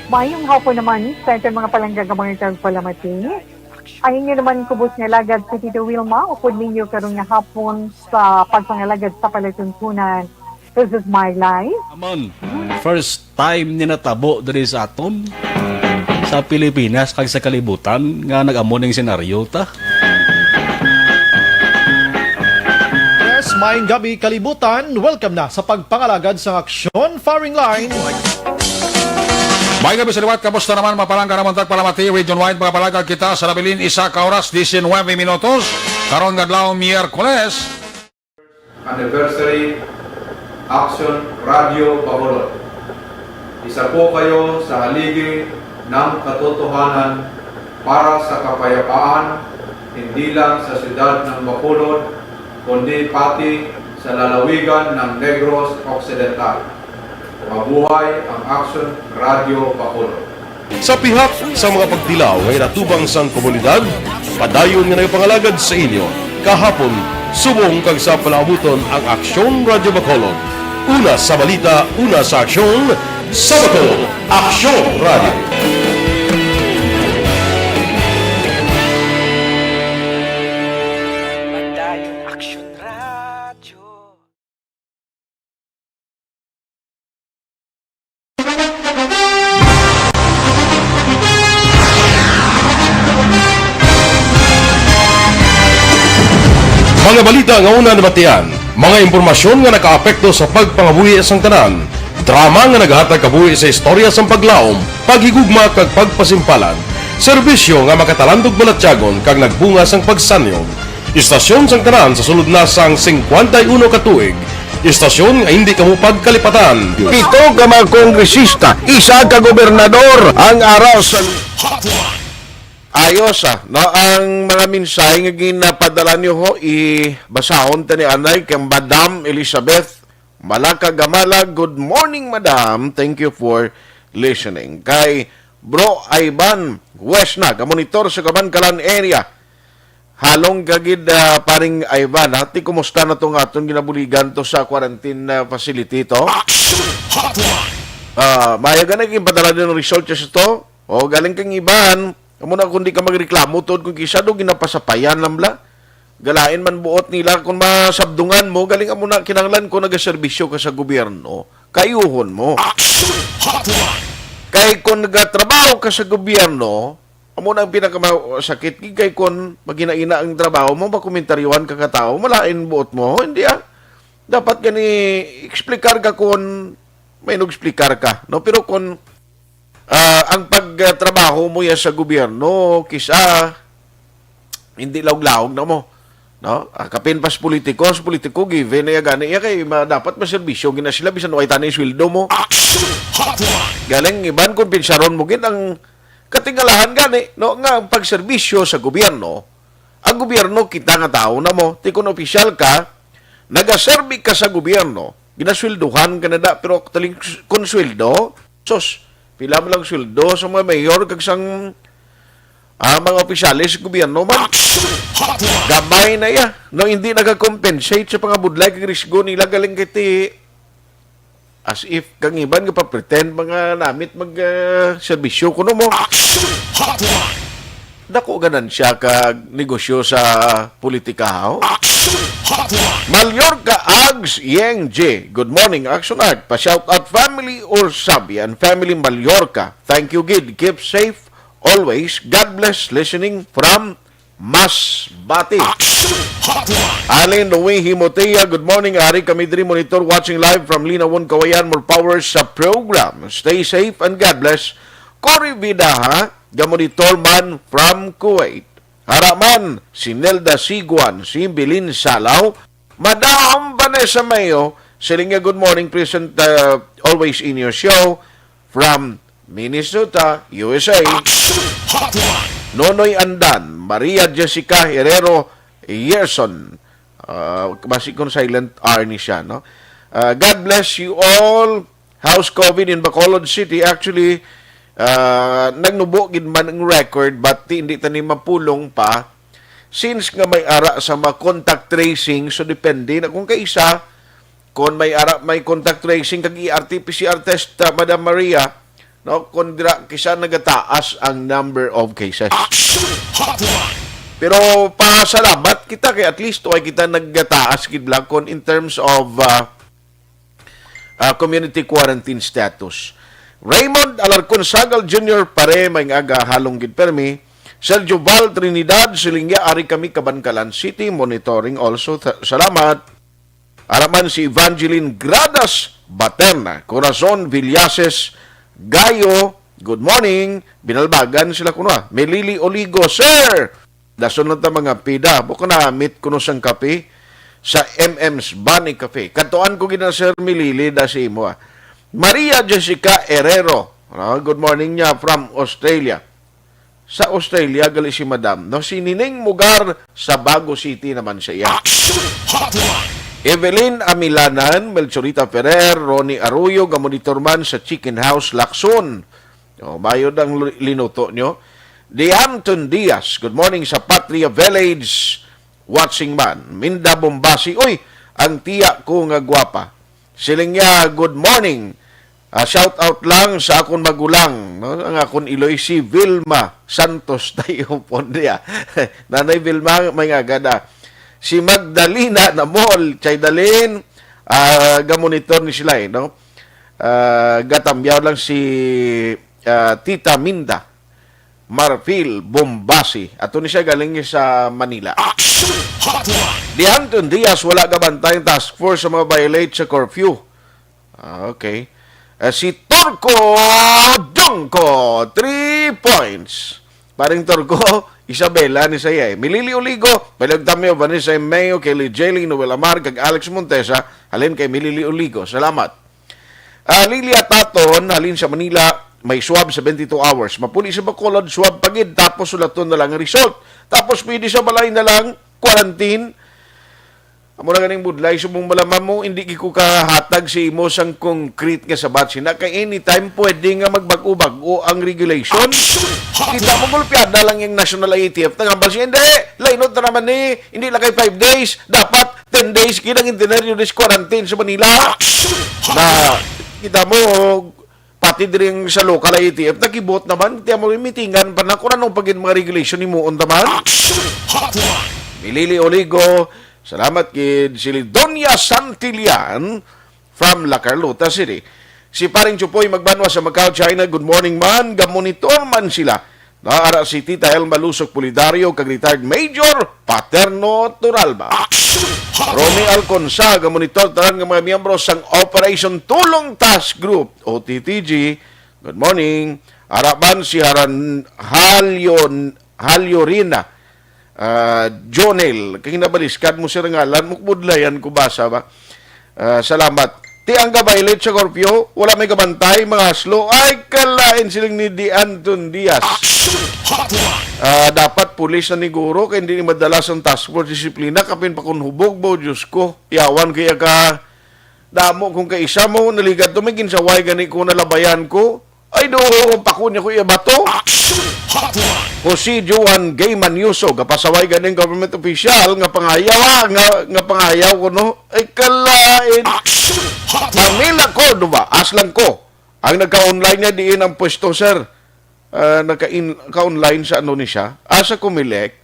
Maayong hapon naman sa aton mga palangga nga mga tagpalamati. Ang inyo naman kubos nga alagad si Tito Wilma, upod ninyo karon nga hapon sa pagpangalagad sa palatuntunan. This is my life. Amon, first time ni natabo diri sa aton. sa Pilipinas kag sa kalibutan nga nag-amo ning senaryo ta. Yes, maayong gabi, kalibutan. Welcome na sa pagpangalagad sa Aksyon Firing Line. May gabi sa liwat, kamusta naman? Mapalangga naman tagpalamati, Region Wide, mga palagad kita sa nabilin, isa ka oras, diecinuebe minutos. Karon nga adlaw, Miyerkules. Anniversary, Action Radio Bacolod. Isa po kayo sa haligi ng katotohanan para sa kapayapaan, hindi lang sa siyudad ng Bacolod, kundi pati sa lalawigan ng Negros Occidental. Mabuhay ang Action Radio Bacolod. Sa pihak sa mga pagtilaw nga inatubang sang komunidad, padayon nga nagapangalagad sa inyo kahapon, subong kag sa palaabuton ang Aksyon Radyo Bacolod. Una sa balita, una sa aksyon, sa Bacolod, Aksyon Radyo. Padayon, Aksyon Radyo. Mga balita nga una nabatian, mga impormasyon nga nakaapekto sa pagpangabuhi sang tanan, drama nga naghatag kabuhi sa istorya sang paglaom, paghigugma kag pagpasimpalan, serbisyo nga makatalandog balatyagon kag nagbunga sang pagsanyog. Istasyon sang tanan sa sulod na sang singkwenta y uno ka tuig. Istasyon nga hindi kamo pagkalipatan. Pito ka mga kongresista, isa ka gobernador ang ara sa Ayos, ah, no, ang mga mensahe nga ginapadala niyo ho, ibasahon ta ni anay kay Madam Elizabeth Malaka Gamala. Good morning, Madam. Thank you for listening. Kay Bro Ivan West na, gamonitor sa Kabankalan area. Halong ka gid, ah, paring Ivan, ha? Ti, kumusta na to nga aton ginabuligan to sa quarantine, ah, facility to? Action Hotline! Ah, maayo gani, ginpadala din ang result sa to. O, galing kang Ivan, amo na kung di ka magreklamo tod kung kisa do ginapasapayan lang bla. Galain man buot nila kung masabdungan mo, galing amo na kinahanglan ko nagaserbisyo ka sa gobyerno, kayuhon mo. Action Hotline! Kay kung nagatrabaho ka sa gobyerno, amo na ang pinakamasakit. Kay kung maghinaina ang trabaho mo, makomentaryuhan ka ka tao, malain buot mo, hindi ah. Dapat gani explicar ka kung may nag-explicar ka, no? Pero kung, ah, ang pagtrabaho mo ya sa gobyerno, kisa, hindi laog-laog na mo, no? Ah, kapin pas politiko, sa politiko, given na ya gani, ya kay ma-, dapat maserbisyo gina sila, bisan way tani sweldo mo. Action Hotline! Galing, iban kung pinsaron mo gid ang katingalahan gani, no? Nga ang pagserbisyo sa gobyerno, ang gobyerno kita nga tao na mo, ti kun opisyal ka, nagaserbi ka sa gobyerno, ginasweldohan ka na da, pero actually, kun sweldo, sus, pila man lang sweldo sa mga mayor kag sang, ah, mga opisyales sa gobyerno man. Action Hotline! Gamay na iya. No, hindi naka-compensate sa pangabudlay kag risgo nila galing kay ti as if kang iban nga pa-pretend mga namit mag, ah, serbisyo kuno mo. Action Hotline! Dako ganansya kag negosyo sa politika, haw? Action Hotline! Mallorca Ags Yeng J. Good morning, Action Art. Pa-shout out family or Sabian family Mallorca. Thank you, gid. Keep safe always. God bless. Listening from Masbate. Action Hotline! Alin Louis Himotea, good morning. Ari kami diri monitor, watching live from Linawon, Kawayan. More power sa program. Stay safe and God bless. Cory Vidaha, gamonitor man from Kuwait. Haraman, si Nelda Siguan, si Bilin Salaw, Madam Vanessa Mayo, siling niya, "Good morning, present, uh, always in your show from Minnesota, U S A." Action Hotline! Nonoy Andan, Maria Jessica Herrero Yerson. Uh, basi kung silent R ni siya, no? Uh, God bless you all. How's COVID in Bacolod City? Actually, ah, nagnubo gid man ang record, but ti, hindi tani mapulong pa. Since nga may ara sa mga contact tracing, so depende na kung kaisa, kung may ara, may contact tracing kag E R T P C R test, ah, Madam Maria, no, kung dira kisa nagataas ang number of cases. Action Hotline! Pero pasalamat kita kay at least way kita nagataas gid lang kung in terms of, ah, ah, community quarantine status. Raymond Alarcon Sagal Junior, pare, may nga aga, halong gid permi. Sergio Val Trinidad, siling niya, ari kami Kabankalan City, monitoring also. Th-, salamat. Araman si Evangeline Gradas Baterna, Corazon Villases Gayo, good morning. Binalbagan sila kuno, ah. Melili Oligo, sir! Dason lang ta mga pida. Buko na meet kuno sang kape sa M M's Bunny Cafe. Katuan ko gid na, Sir Milili, da sa imo, ah. Maria Jessica Herrero. Ah, good morning niya from Australia. Sa Australia, gali si Madam. No, si Nining Mugar sa Bago City naman sa iya. Action Hotline! Evelyn Amilanan, Melchorita Ferrer, Ronnie Arroyo, gamonitor man sa Chicken House, Lacson. Oh, mayod ang lu-, linuto nyo. Dianton Diaz, good morning sa Patria Village. Watching man. Minda Bombasi, uy, ang tiya ko nga gwapa. Siling niya, good morning. Ah, shout out lang sa akon magulang, no? Ang akon iloy si Vilma Santos Tayo Pondia. Nanay Vilma, may nga gada. Si Magdalena Namol, Chaydalin, ah, gamonitor ni sila, eh, no? Ah, gatambyaw lang si, ah, Tita Minda Marfil Bombasi. Ato ni siya galing sa Manila. Action Hotline! Dianton Diaz, wala gabantay ang task force sa mga violate sa curfew. Ah, okay. Ah, si Torco Dongko, three points. Paring Torco, Isabela ni saya, eh. Milili Oligo, Malag Tamyo, Vanessa Emeo, Kelly Jelly, Noel Amar, kag Alex Montesa, halin kay Milili Oligo. Salamat. Ah, Lilia Taton, halin sa Manila, may swab seventy-two hours. Mapuli sa Bacolod, swab pa gid, tapos sulaton na lang ang result. Tapos pwede sa balay na lang, quarantine. Amo na ganing budlay, subong malaman mo, hindi gid ko kahatag sa imo sang concrete nga sabat. Sina kay anytime pwede nga magbag-o-bag-o ang regulation. Action! Kita mo, gulpiada lang yung National I A T F. Nangambal siya, hindi, lainot na naman ni, hindi lang kay five days, dapat ten days gid ang internal unit quarantine sa Manila. Action! Na, kita mo, pati diri sa local I A T F, nagibot naman, tiyan mo, mitingan pa na kung ano pa gid mga regulation ni Muon taman. Action Hotline! Milili Oligo, salamat gid, si Doña Santillan from La Carlota City. Si Paring Chupoy Magbanwa sa Macau, China, good morning man, gamonitor man sila. Naara si Tita Elma Lusok Pulidario kag retired Major Paterno Turalba. Action Hotline! Romy Alconsa, gamonitor tanan nga mga miyembro sang Operation Tulong Task Group, O T T G. Good morning. Araban si Haran-, Halyon-, Halyorina, ah, Jonel. Kay nabaliskad mo, sir, ngalan mo, budlayan ko basa ba? Ah, salamat. Ti ang ga-violate sa curfew, wala may kabantay, mga haslo. Ay, kalain siling ni Di Anton Diaz. Action Hotline! Ah, dapat pulis na ni guro, kay hindi ni madala sang task force disiplina, kapin pa kung hubog ba, Diyos ko. Yawan kaya ka, damo kung kaisa mo, naligad to, may ginsaway gani ko, nalabayan ko. Ay, do, pako niya ko iya bato. Action Hotline! Jose Juan Gay Manioso, gapasaway ganing government official nga pangayaw, ah, nga, nga pangayaw ko, no? Ay, kalain. Action Hotline! Pamela Cordova, aslang ko. Ang nagka-online niya diin ang pwesto, sir. Ah, nagka-in-, ka-online sa ano ni siya? Ah, sa Comelec.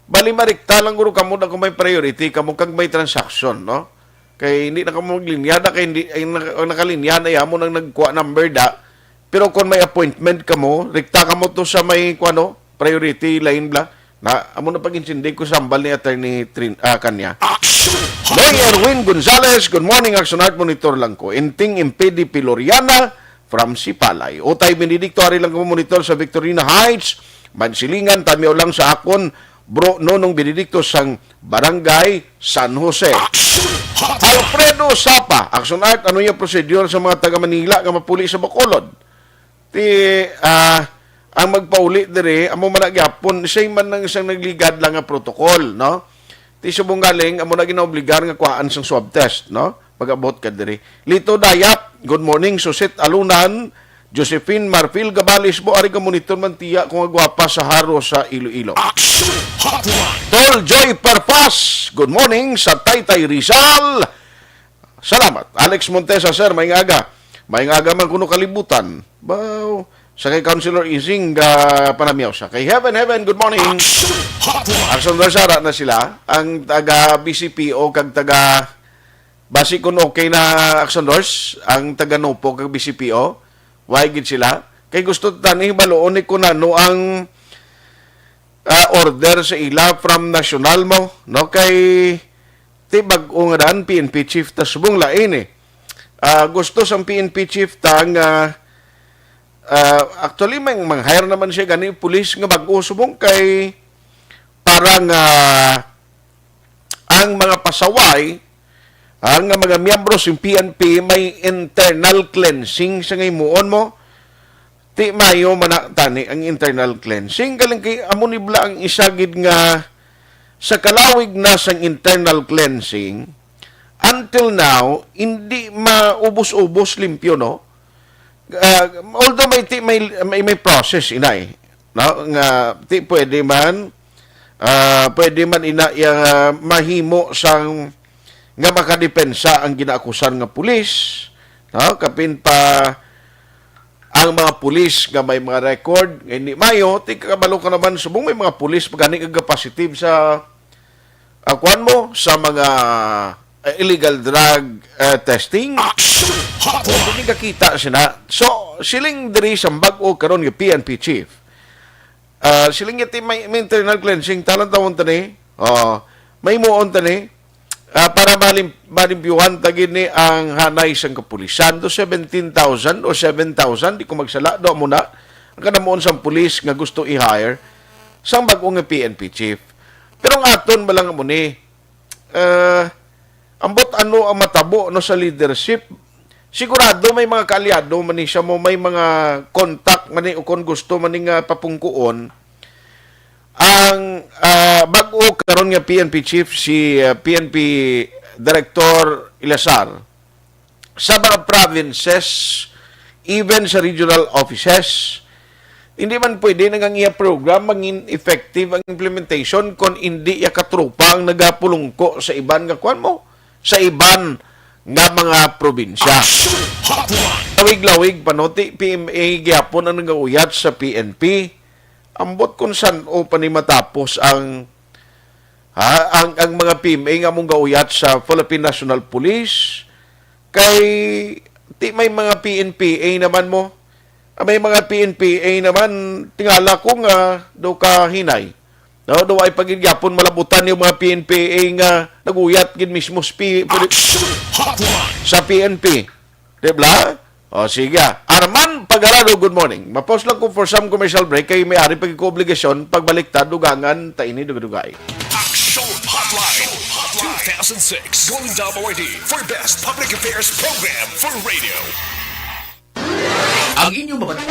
Bali, marikta lang guro kamo na kung may priority kamo kag may transaction, no? Kay hindi na kamo maglinya na, kay hindi, ay, nak-, ang nakalinya na yamo nang nagkuha number da. Pero kung may appointment kamo, rikta kamo to sa may, kuwano, priority line bla. Na, amo na pag-intindi ko sa hambal ni Attorney Trin-, ah, kanya. Action! Boy Erwin Gonzalez, good morning, Action Art, monitor lang ko. Inting Impedi Piloriana from Sipalay. Utay Benedicto, ari lang ko monitor sa Victorina Heights, Mansilingan, tamiyaw lang sa akon, Bro Nonong Benedicto sang Barangay San Jose. Action Hotline! Alfredo Sapa, Action Art, ano yung procedure sa mga taga Manila nga mapuli sa Bacolod? Ti, ah, ang magpauli diri, amo man na gyapon, siya man nang isang nagligad lang nga protocol, no? Ti subong galing, amo na ginaobligar nga kuhaan sang swab test, no? Pag-abot ka diri. Lito Dayap, good morning. Susit Alunan, Josephine Marfil Gabales mo, ari ka monitor man tiya kung agwapa sa Haro sa Iloilo. Action Hotline! Tol Joy Perpas, good morning sa Taytay Rizal. Salamat. Alex Montesa, sir, may nga aga. May nga aga man kuno kalibutan. Baw, sa kay Councilor Ising, ah, panamyaw sa kay Heaven, Heaven, good morning. Action Hotline! Action Doors, ara na sila. Ang taga B C P O kag taga, basi kung okay na, Action Doors, ang taga Nopo kag B C P O, Why gid sila? Kay gusto ta ni hibaluon ni kung ano ang, ah, order sa ila from national mo, no? Kay ti bag-o nga daan, P N P chief ta subong lain eh. Ah, gusto sang P N P chief ta nga, ah, actually, mang, mang-hire naman siya gani pulis nga bag-o subong kay para nga ang mga pasaway, ang mga miyembro sa P N P may internal cleansing sa nga himuon mo. Ti mayo man na tani ang internal cleansing. Galing kay amo ni bala ang isa gid nga sa kalawig na sang internal cleansing, until now, hindi maubos-ubos limpyo, no? Ah, although may ti-, may, may, may process inay, no? Nga ti pwede man, ah, pwede man ina iya mahimo sang nga makadepensa ang ginaakusan nga pulis, no? Kapin pa ang mga pulis nga may mga record nga hindi mayo, ti kabalo ka naman subong may mga pulis pa gani nga positive sa, ah, kuwan mo, sa mga, ah, illegal drug, ah, testing. Action Hotline. Hindi kakita sina. So, siling diri sa bag-o karon nga P N P chief. Ah, siling niya ti may, may internal cleansing, talan tawon ta ni. Oh, may muon ta ni. Ah, para malim-, malimpyuhan ta gid ni ang hanay sang kapulisan to seventeen thousand o seven thousand, di ko magsala, do mo na. Ang kanamuon sang pulis nga gusto i-hire sang bag-o nga P N P chief. Pero ang aton ba lang mo ni, ah, ambot ano ang matabo, no, sa leadership. Sigurado may mga kaalyado man ni siya mo, may mga contact man ni, o kon gusto man ni nga papungkuon. Ang, ah, bag-o karon nga P N P chief, si, ah, P N P Director Eleazar, sa mga provinces, even sa regional offices, hindi man pwede na nga ang iya program mangin effective ang implementation kon hindi iya katropa ang nagapulungko sa iban nga kwan mo, sa iban nga mga probinsya. Action Hotline. Lawig-lawig pa, no, ti P M A gyapon ang nagauyat sa P N P. Ambot kung san-o pa ni matapos ang, ha, ang, ang mga P M A nga among gauyat sa Philippine National Police. Kay ti may mga P N P A naman mo. Ah, may mga P N P A naman, tingala ko nga do ka hinay. No, do ay pagigyapon malabutan yung mga P N P A nga naguyat gid mismo sa P-, Action Hotline. Sa P N P. Di ba? O, sige. Arman Pagarado, good morning. Mapos lang ko for some commercial break kay may ari pag ko obligasyon pagbalik ta dugangan ta ini dugay-dugay. Action Hotline two thousand six Golden Dome Awardee for Best Public Affairs Program for Radio. Ang inyong mabat-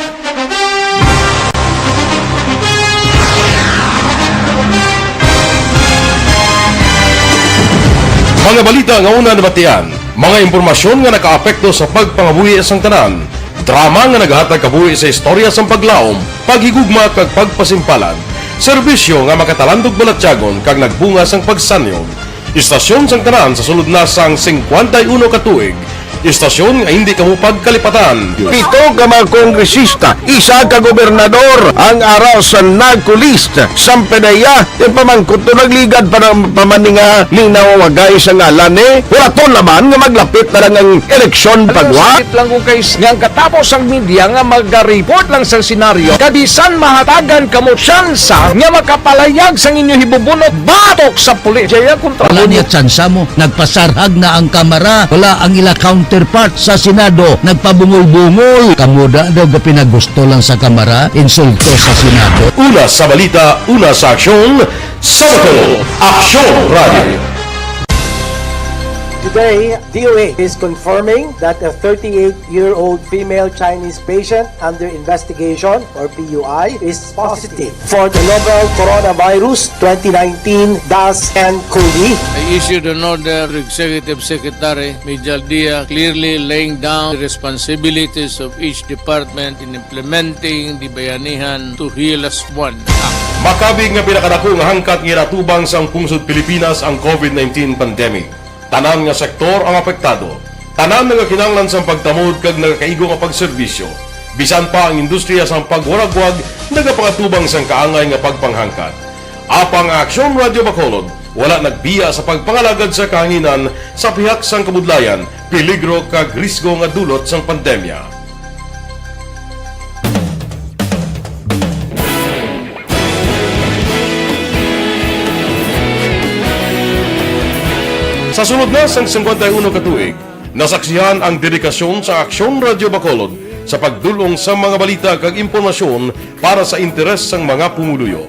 Mga balita nga una nabatian, mga impormasyon nga nakaapekto sa pagpangabuhi sang tanan, drama nga nagahatag kabuhi sa istorya sang paglaom, paghigugma kag pagpasimpalan, serbisyo nga makatalandog balatyagon kag nagbunga sang pagsanyog. Istasyon sang tanan sa sulod na sang singkwenta y uno ka tuig. Istasyon nga hindi kamo pagkalipatan. Pito ka mga kongresista, isa ka gobernador ang ara sa NAGCO list. Sampedeya, yung pamangkot to nagligad pa ng pamaninga ni nawawagay sa ngalan ni. Wala to naman nga maglapit na lang ang eleksyon pagwa. Sakit lang kung kay nga ang katapos ang media nga magaripot lang sa senaryo, kabisan mahatagan kamo tsansa nga makapalayag sang inyo hibubunot batok sa pulis. Jaya kontra Wala mo. Niya tsansa mo. Nagpasarhag na ang Kamara. Wala ang ila counterpart sa Senado. Nagpabungol-bungol. Kamo da daw ga pinagusto lang sa Kamara, insulto sa Senado. Una sa balita, una sa aksyon, sa Bacolod, Aksyon Radio. Today, D O A is confirming that a thirty-eight-year-old female Chinese patient under investigation, or P U I, is positive for the novel coronavirus twenty nineteen dash N COVID. I issued an order to Executive Secretary Mijal Dia, clearly laying down the responsibilities of each department in implementing the Bayanihan to Heal As One Act. Makabig nga pinakadako nga hangkat nga ginatubang sang pungsod Pilipinas ang COVID nineteen pandemic. Tanan nga sektor ang apektado. Tanan nagakinahanglan sang pagtamod kag nagakaigo nga pagserbisyo. Bisan pa ang industriya sang pagwaragwag nagapangatubang sang kaangay nga pagpanghangkat. Apang ang Aksyon Radio Bacolod wala nagbiya sa pagpangalagad sa kahanginan sa pihak sang kabudlayan, peligro kag risgo nga dulot sang pandemya. Sa sulod na sang singkwenta y uno ka tuig, nasaksihan ang dedikasyon sa Aksyon Radyo Bacolod sa pagdul-ong sa mga balita kag impormasyon para sa interes sang mga pumuluyo.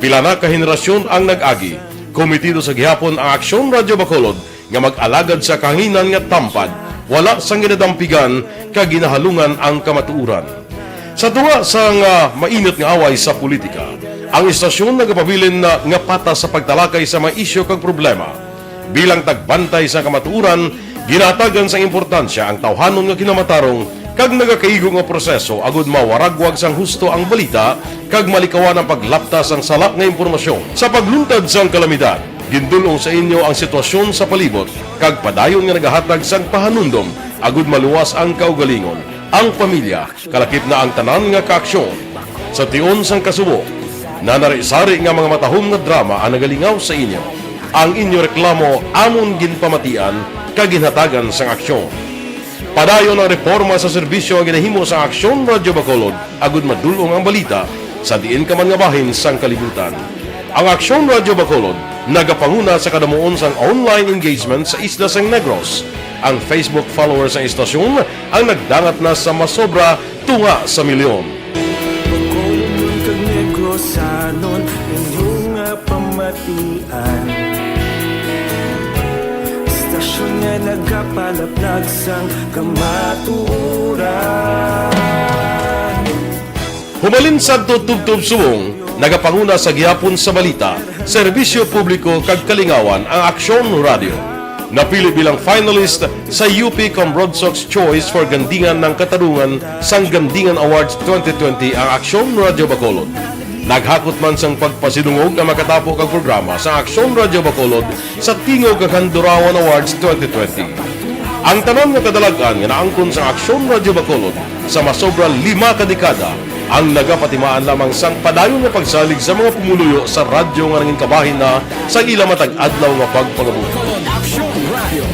Pila na ka henerasyon ang nag-agi. Komitido sa gihapon ang Aksyon Radyo Bacolod nga mag-alagad sa kahanginan nga tampad, wala sang ginadampigan kag ginahalungan ang kamatuoran. Sa tunga sang, ah, mainit nga away sa politika, ang istasyon nagapabilin na nga patas sa pagtalakay sa mga isyu kag problema. Bilang tagbantay sa kamatuoran, ginahatagan sang importansya ang tawhanon nga kinamatarong kag nagakaigo nga proseso agud mawaragwag sang husto ang balita kag malikawan ang paglapta sang sala nga impormasyon. Sa pagluntad sang kalamidad, gindul-ong sa inyo ang sitwasyon sa palibot kag padayon nga nagahatag sang pahanumdom agud maluwas ang kaugalingon, ang pamilya, kalakip na ang tanan nga kaaksyon. Sa tion sang kasubo, nanari-sari nga mga matahom nga drama ang nagalingaw sa inyo. Ang inyo reklamo amon ginpamatian kag ginhatagan sang aksyon. Padayon ang reporma sa serbisyo nga ginahimo sa Aksyon Radyo Bacolod agud madul-ong ang balita sa diin ka man nga bahin sang kalibutan. Ang Aksyon Radyo Bacolod nagapanguna sa kadamuon sang online engagement sa isla sang Negros. Ang Facebook followers sang istasyon ang nagdangat na sa masobra tunga sa milyon. Bacolodnon kag Negrosanon, inyo nga pamatian. Istasyon nga nagapalaplag sang kamatuoran. Hubalin sadto tubtob subong, nagapanguna sa gihapon sa balita, serbisyo publiko kag kalingawan ang Aksyon Radio. Napili bilang finalist sa U P Cambronsox Choice for Gandingan ng Katarungan sang Gandingan Awards twenty twenty ang Aksyon Radio Bacolod. Naghakot man sang pagpasidungog ang makatapo kag programa sa Aksyon Radio Bacolod sa Tingog kag Handurawan Awards twenty twenty. Ang tanan nga kadalag-an nga naangkon sa Aksyon Radio Bacolod sa masobra lima ka dekada ang nagapatimaan lamang sang padayon nga pagsalig sa mga pumuluyo sa radyo nga nangin kabahin na sa ila matag adlaw nga pagpangabuhi. Aksyon Radio.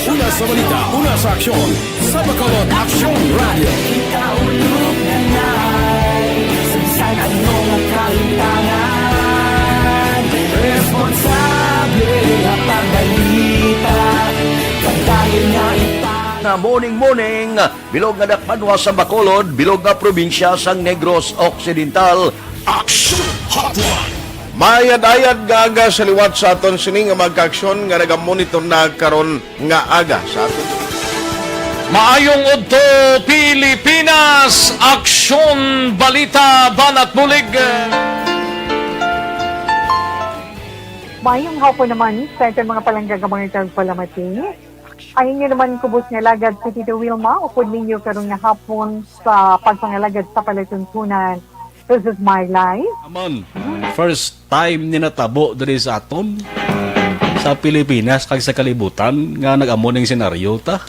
Una sa balita, una sa aksyon, sa Bacolod Aksyon Radio. Ikaulo na na'y sa bisan ano nga kahimtangan, responsable nga pagbalita, padayon nga ipang- Nga morning, morning, bilog nga dakbanwa sa Bacolod, bilog nga probinsya sang Negros Occidental. Aksyon Hotline. Maayad-ayad nga aga sa liwat sa aton sini nga mga kaaksyon nga nagamonitor na karon nga aga sa aton. Maayong udto, Pilipinas! Aksyon, balita, banat, bulig. Maayong hapon naman sa aton mga palangga nga mga tagpalamati. Ang inyo naman kubos nga alagad si Tito Wilma, upod ninyo karon nga hapon sa pagpangalagad sa palatuntunan. This is my life. Amon, first time ni natabo diri sa aton, sa Pilipinas kag sa kalibutan nga nag-amo ning senaryo ta.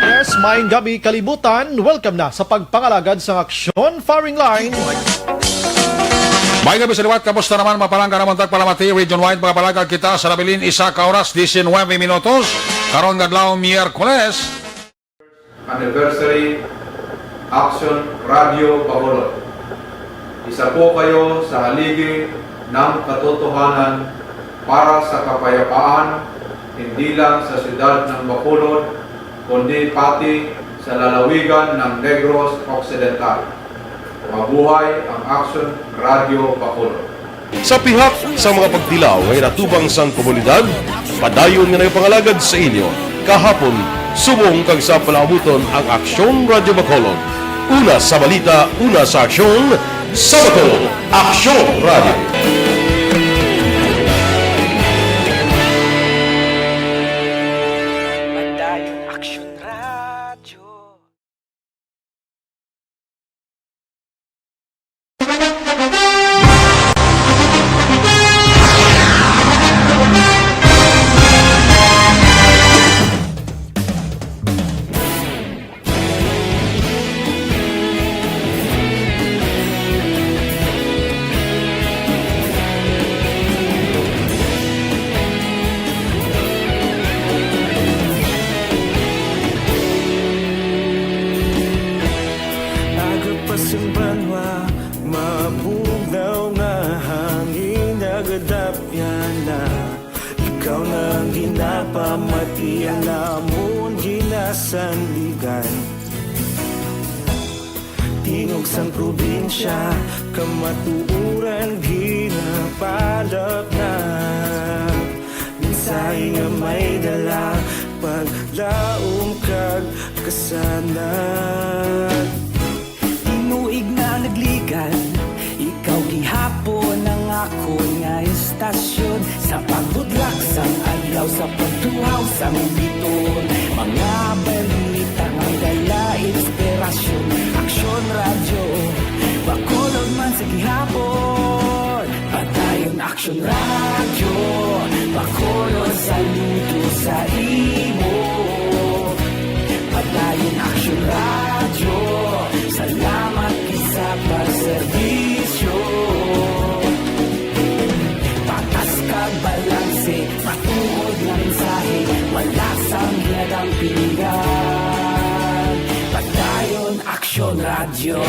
Yes, maayong gabi, kalibutan. Welcome na sa pagpangalagad sang Aksyon Firing Line. Maayong gabi sa liwat, kamusta naman, mga palangga namon tagpalamati, region wide, mga palangga kita sa nabilin, isa ka oras, diecinuebe minutos, karon nga adlaw, Miyerkules. Anniversary Aksyon Radio Bacolod. Isa po kayo sa haligi ng katotohanan para sa kapayapaan, hindi lang sa siyudad ng Bacolod, kundi pati sa lalawigan ng Negros Occidental. Mabuhay ang Aksyon Radio Bacolod! Sa pihak sa mga pagtilaw nga ginatubang sang komunidad, padayon nga nagapangalagad sa inyo kahapon, subong kag sa palaabuton ang Aksyon Radio Bacolod. Una sa balita, una sa aksyon, sa Bacolod, Aksyon Radio. Padayon Aksyon Radio. Aga pa sa banwa, Mabugnaw nga hangin nagadapyan na. Ikaw na ang ginapamati, ang amon ginasandigan. Tingog sang probinsya, kamatuoran ginapalapnag. Mensahe nga may dala, paglaom kag kasanag. Tinuig nga nagligan, ikaw gihapon ang akon nga estasyon. Sa pagbudlak sang adlaw, sa pagtuhaw sang biton, mga balita nga may dala inspirasyon. Aksyon Radyo, Bacolod man sa gihapon. Padayon Aksyon Radyo, Bacolod, saludo sa imo. Padayon Aksyon Radyo, salamat gid sa pagserbisyo. Patas kag balanse, matuod nga mensahe, wala sang ginadampigan. Padayon Aksyon Radyo.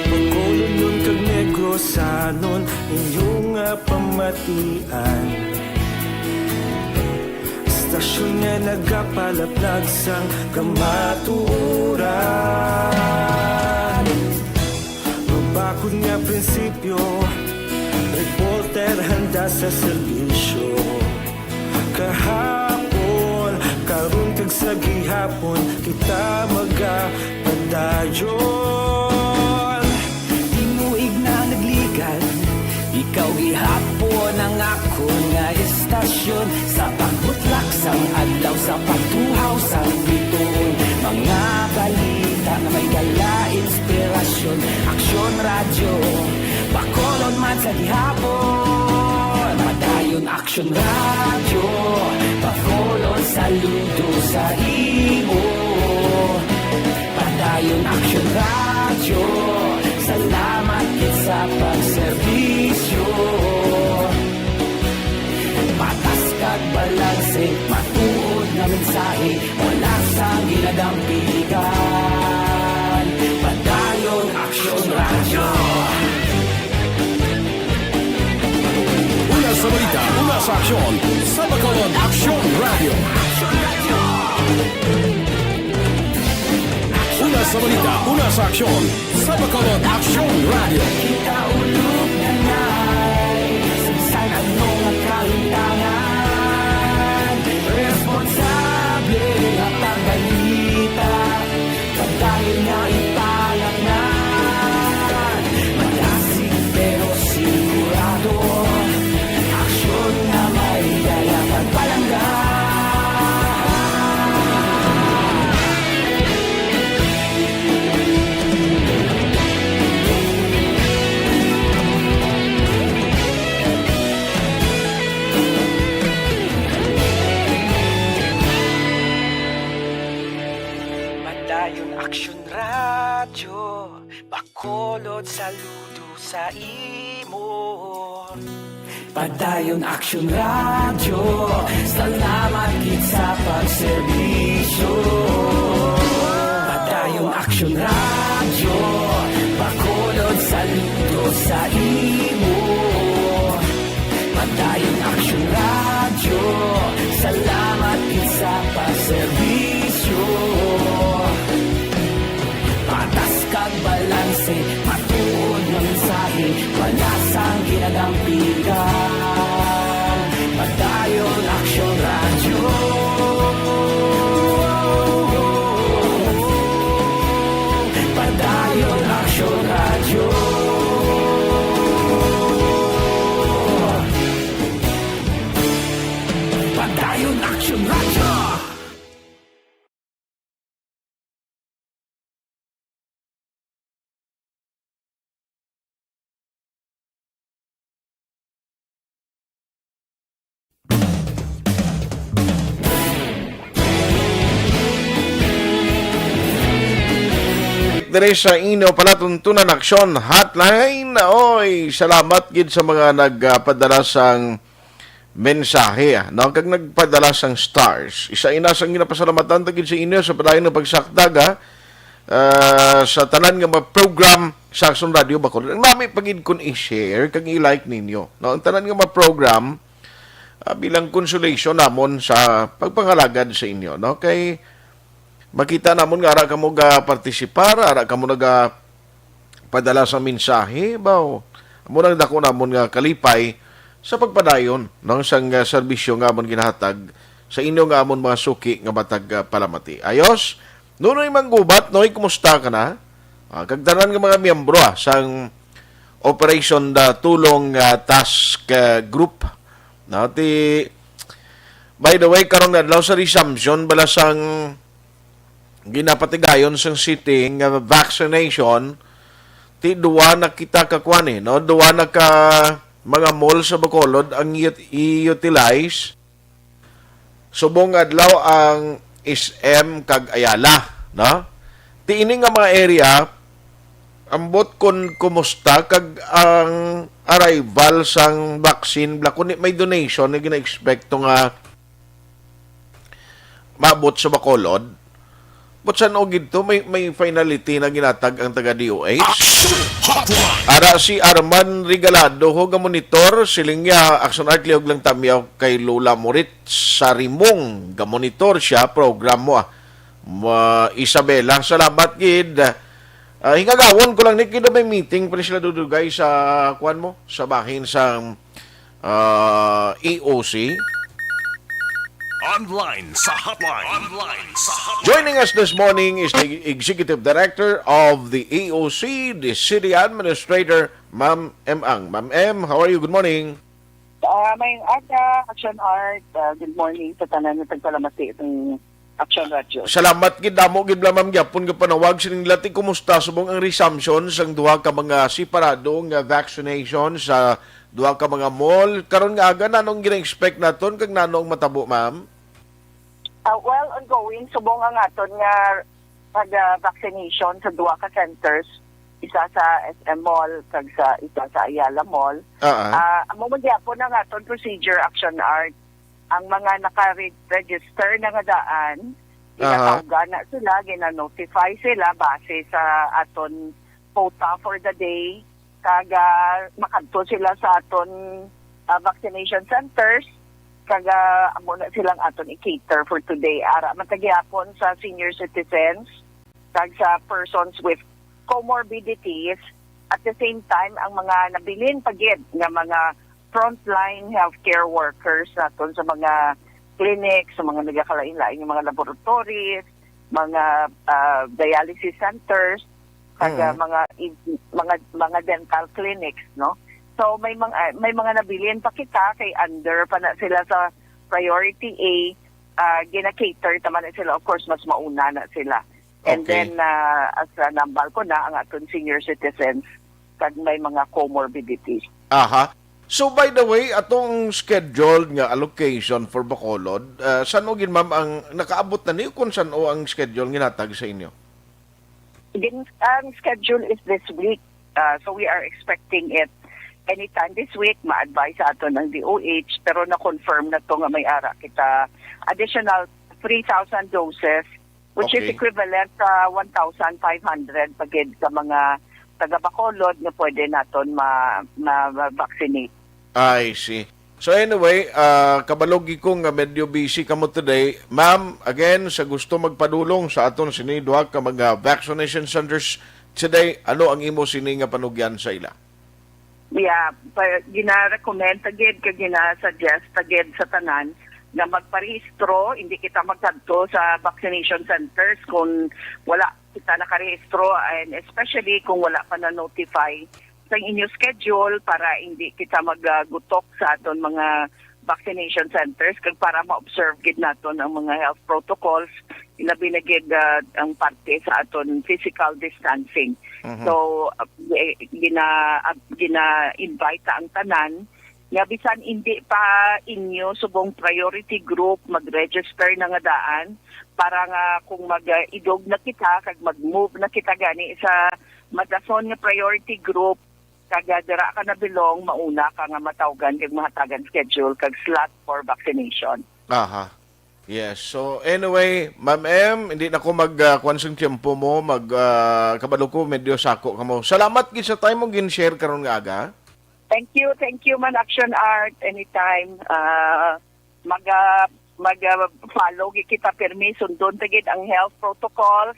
Bacolodnon kag Negrosanon, inyo nga pamatian. Estasyon nga nagapalaplag sang kamatuoran. Mabakod nga prinsipyo, reporter handa sa serbisyo. Kahapon, karon kag sa gihapon, kita magapadayon. Tinuig na nagligan, ikaw gihapon ang akon nga estasyon. Sa pagbutlak sang adlaw, sa pagtuhaw sang bituon, mga balita nga may dala inspirasyon. Aksyon Radyo, Bacolod man sa gihapon. Padayon Aksyon Radyo, Bacolod, saludo sa imo. Padayon Aksyon Radyo, salamat gid sa pagserbisyo. Patas kag balanse, matuod nga mensahe, wala sang ginadampigan. Padayon Aksyon Radyo. Una sa balita, una sa aksyon, sa Bacolod Aksyon Radyo. Una sa balita, una sa aksyon, sa Bacolod Aksyon Radyo. Kita ulog na na'y sa ano nga kahintangan. Responsable nga pagbalita, pagdayon nga ipalatnan. Malasig pero sigurado, aksyon nga may dala kag palangga. Padayon Aksyon Radyo, Bacolod, saludo sa imo. Padayon Aksyon Radyo, salamat gid sa pagserbisyo. Padayon Aksyon Radyo, Bacolod, saludo sa imo. Padayon Aksyon Radyo, salamat gid sa pagserbisyo. Patas kag balanse, matuod nga mensahe, wala sang ginadampigan. Padayon Aksyon Radyo. Padayon Aksyon Radyo. Padayon Aksyon Radyo. Diri sa inyo palatuntunan aksyon hotline. Oy, salamat gid sa mga nagpadala sang mensahe, ah, no? Kag nagpadala sang stars. Isa ina sang ginapasalamatan ta gid sa inyo sa padayon nga pagsakdag, ah, ah, sa tanan nga mga program sa Aksyon Radio Bacolod. Ang nami pa gid kun i-share kag i-like ninyo, no? Ang tanan nga mga program, ah, bilang consolation namon sa pagpangalagad sa inyo, no? Kay makita namon nga ara kamo ga partisipar, ara kamo naga padala sa mensahe, baw, amo nang dako namon nga kalipay sa pagpadayon, no, sang, ah, serbisyo nga amon ginahatag sa inyo nga amon mga suki nga matag, ah, palamati. Ayos? Nunoy Manggubat, Noy, kumusta ka na? Ah, kag tanan nga mga miyembro, ah, sang Operation da Tulong, ah, Task, ah, Group. No, ti, by the way, karon nga adlaw sa resumption bala sang ginapatigayon sang city nga vaccination, ti duwa na kita ka kuan, eh, no? Duwa na ka mga mall sa Bacolod ang i-, i-utilize. Subong adlaw ang S M kag Ayala, no? Ti ini nga mga area, ambot kon kumusta kag ang arrival sang vaccine, bala, kun may donation nga gina-expecto nga maabot sa Bacolod. But san-o gid to, may, may finality na ginatag ang taga D O H? Action Hotline! Ara si Arman Regalado ho nga monitor, siling niya, Action Art, lihog lang tamyaw kay Lola Morit sa Rimong, nga monitor siya, program mo, ah. Ma-, Isabela, salamat gid. Ah, hingagawon ko lang ni, kida may meeting pa ni sila dudugay sa, kuan mo, sa bahin sa, ah, E O C. Online sa hotline. Online sa hotline. Joining us this morning is the Executive Director of the E O C, the City Administrator, Ma'am M Ang. Ma'am M, how are you? Good morning. Ah, may aga, Action Art. Ah, good morning sa tanan nga tagpalamati sa Action Radio. Salamat gid, damo gid bala, ma'am, gyapon nga panawag sining lati. Kumusta subong ang resumption sang duha ka mga separado nga vaccination sa duha ka mga mall? Karon nga aga, nano ang gina-expect naton kag nano ang matabo, ma'am? Ah, well, ongoing subong ang aton nga pag-vaccination sa duha ka centers, isa sa S M Mall kag sa isa sa Ayala Mall. Ah, ah. Ah, amo man gyapon ang aton procedure, Action Art. Ang mga naka-register na nga daan, Aha. ginatawgan na sila, gina-notify sila base sa aton quota for the day, kag, ah, makadto sila sa aton, ah, vaccination centers, kag, ah, amo na silang aton i-cater for today. Ara man ta gihapon sa senior citizens, kag sa persons with comorbidities. At the same time, ang mga nabilin pa gid nga mga frontline healthcare workers naton sa mga clinics, sa mga nagakalain-lain nga mga laboratories, mga, ah, dialysis centers, kag, ah, Mm. mga id-, mga, mga dental clinics, no? So, may mga, may mga nabilin pa kita kay under pa na sila sa priority A, ah, gina-cater ta man na sila. Of course, mas mauna na sila. And Okay. then, ah, as, ah, nambal ko na ang aton senior citizens kag may mga comorbidities. Aha. So, by the way, atong scheduled nga allocation for Bacolod, ah, san-o gid, ma'am, ang nakaabot na niyo kung san-o ang schedule nga ginhatag sa inyo? Gin-, ang schedule is this week. Ah, so we are expecting it anytime this week. Ma-advise sa aton ang D O H, pero na-confirm na to nga may ara kita additional three thousand doses, which is Okay. equivalent sa one thousand five hundred pa gid ka mga taga Bacolod nga pwede naton ma-, ma-, ma-vaccinate. I see. So anyway, ah, kabalo gid ko nga medyo busy kamo today. Ma'am, again, sa gusto magpadulong sa aton sini duha ka mga vaccination centers today, ano ang imo sini nga panugyan sa ila? Yeah, pa, gina-recommend ta gid kag gina-suggest ta gid sa tanan nga magparehistro, hindi kita magkadto sa vaccination centers kung wala kita nakarehistro, and especially kung wala pa na-notify sa inyo schedule para hindi kita magagutok sa aton mga vaccination centers kag para ma-observe gid naton ang mga health protocols, ilabi na gid, ah, ang parte sa aton physical distancing. Mhm. So, ah, eh, gina-, ah, gina-invite ta ang tanan nga bisan hindi pa inyo subong priority group, mag-register na nga daan para nga kung mag-idog na kita kag mag-move na kita gani sa madason nga priority group, Kag, ah, dira ka na belong, mauna ka nga matawgan kag mahatagan schedule kag slot for vaccination. Aha. Yes. So, anyway, Ma'am M, hindi na ko mag, ah, kuwan sang tiyempo mo, mag, ah, kabalo ko, medyo sako ka mo. Salamat gid sa time mo gin-share karon nga aga. Thank you, thank you, man, Action Art. Anytime, ah, mag, ah, mag, ah, follow gid kita pirmi, sundon ta gid ang health protocols.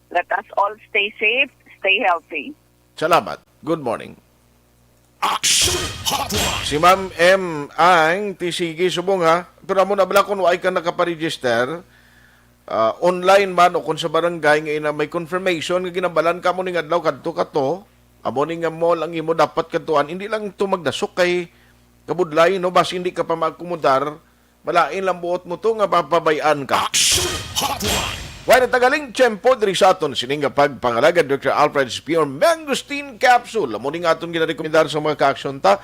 Let us all stay safe, stay healthy. Salamat. Good morning. Action Hotline. Si Ma'am M ang T C G subong, ha. Pero amo na bala kung waay ka nakaparegister, ah, online man o kung sa barangay nga ina may confirmation nga ginabalan ka mo ning adlaw kadto ka to, amo ni nga mall ang imo dapat kadtuan, hindi lang to magdasok kay kabudlay, no, basi hindi ka pa maakomodar, malain lang buot mo to nga mapabay-an ka. Action Hotline. Wala tagaling tiyempo diri sa aton sining nga pagpangalagad, Doctor Alfred's Pure Mangosteen Capsule. Amo ni nga aton ginarekomendar sa mga ka-aksyon ta.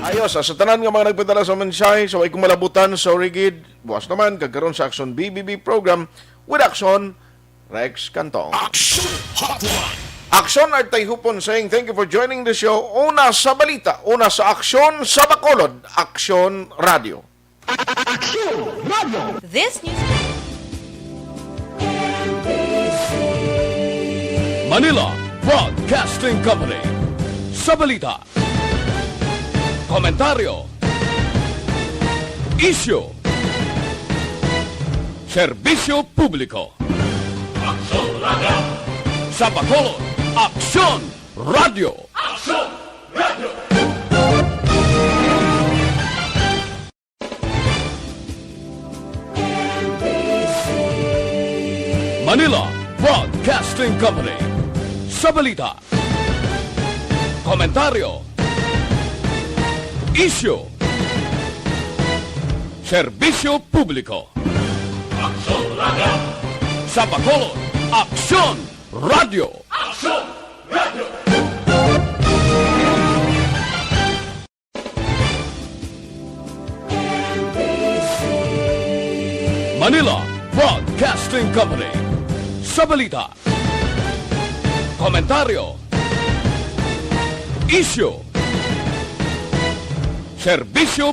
Ayos, ah, sa tanan nga mga nagpadala sa mensahe, sa way kong malabutan, sorry gid. Buwas naman, kag karon sa Action B B B program, with Action, Rex Cantong. Action Hotline. Action Art Tayhupon saying, "Thank you for joining the show." Una sa balita, una sa aksyon, sa Bacolod, Action Radio. Action Radio. This news. Manila Broadcasting Company. Sa balita, komentaryo, isyu, serbisyo publiko. Aksyon Radio. Sa Bacolod, Aksyon Radio. Aksyon Radio. Manila Broadcasting Company. Sa balita, komentaryo, isyu, serbisyo publiko. Aksyon Radio. Sa Bacolod, Aksyon Radio. Aksyon Radio. Manila Broadcasting Company. Sa balita, komentaryo, isyu, serbisyo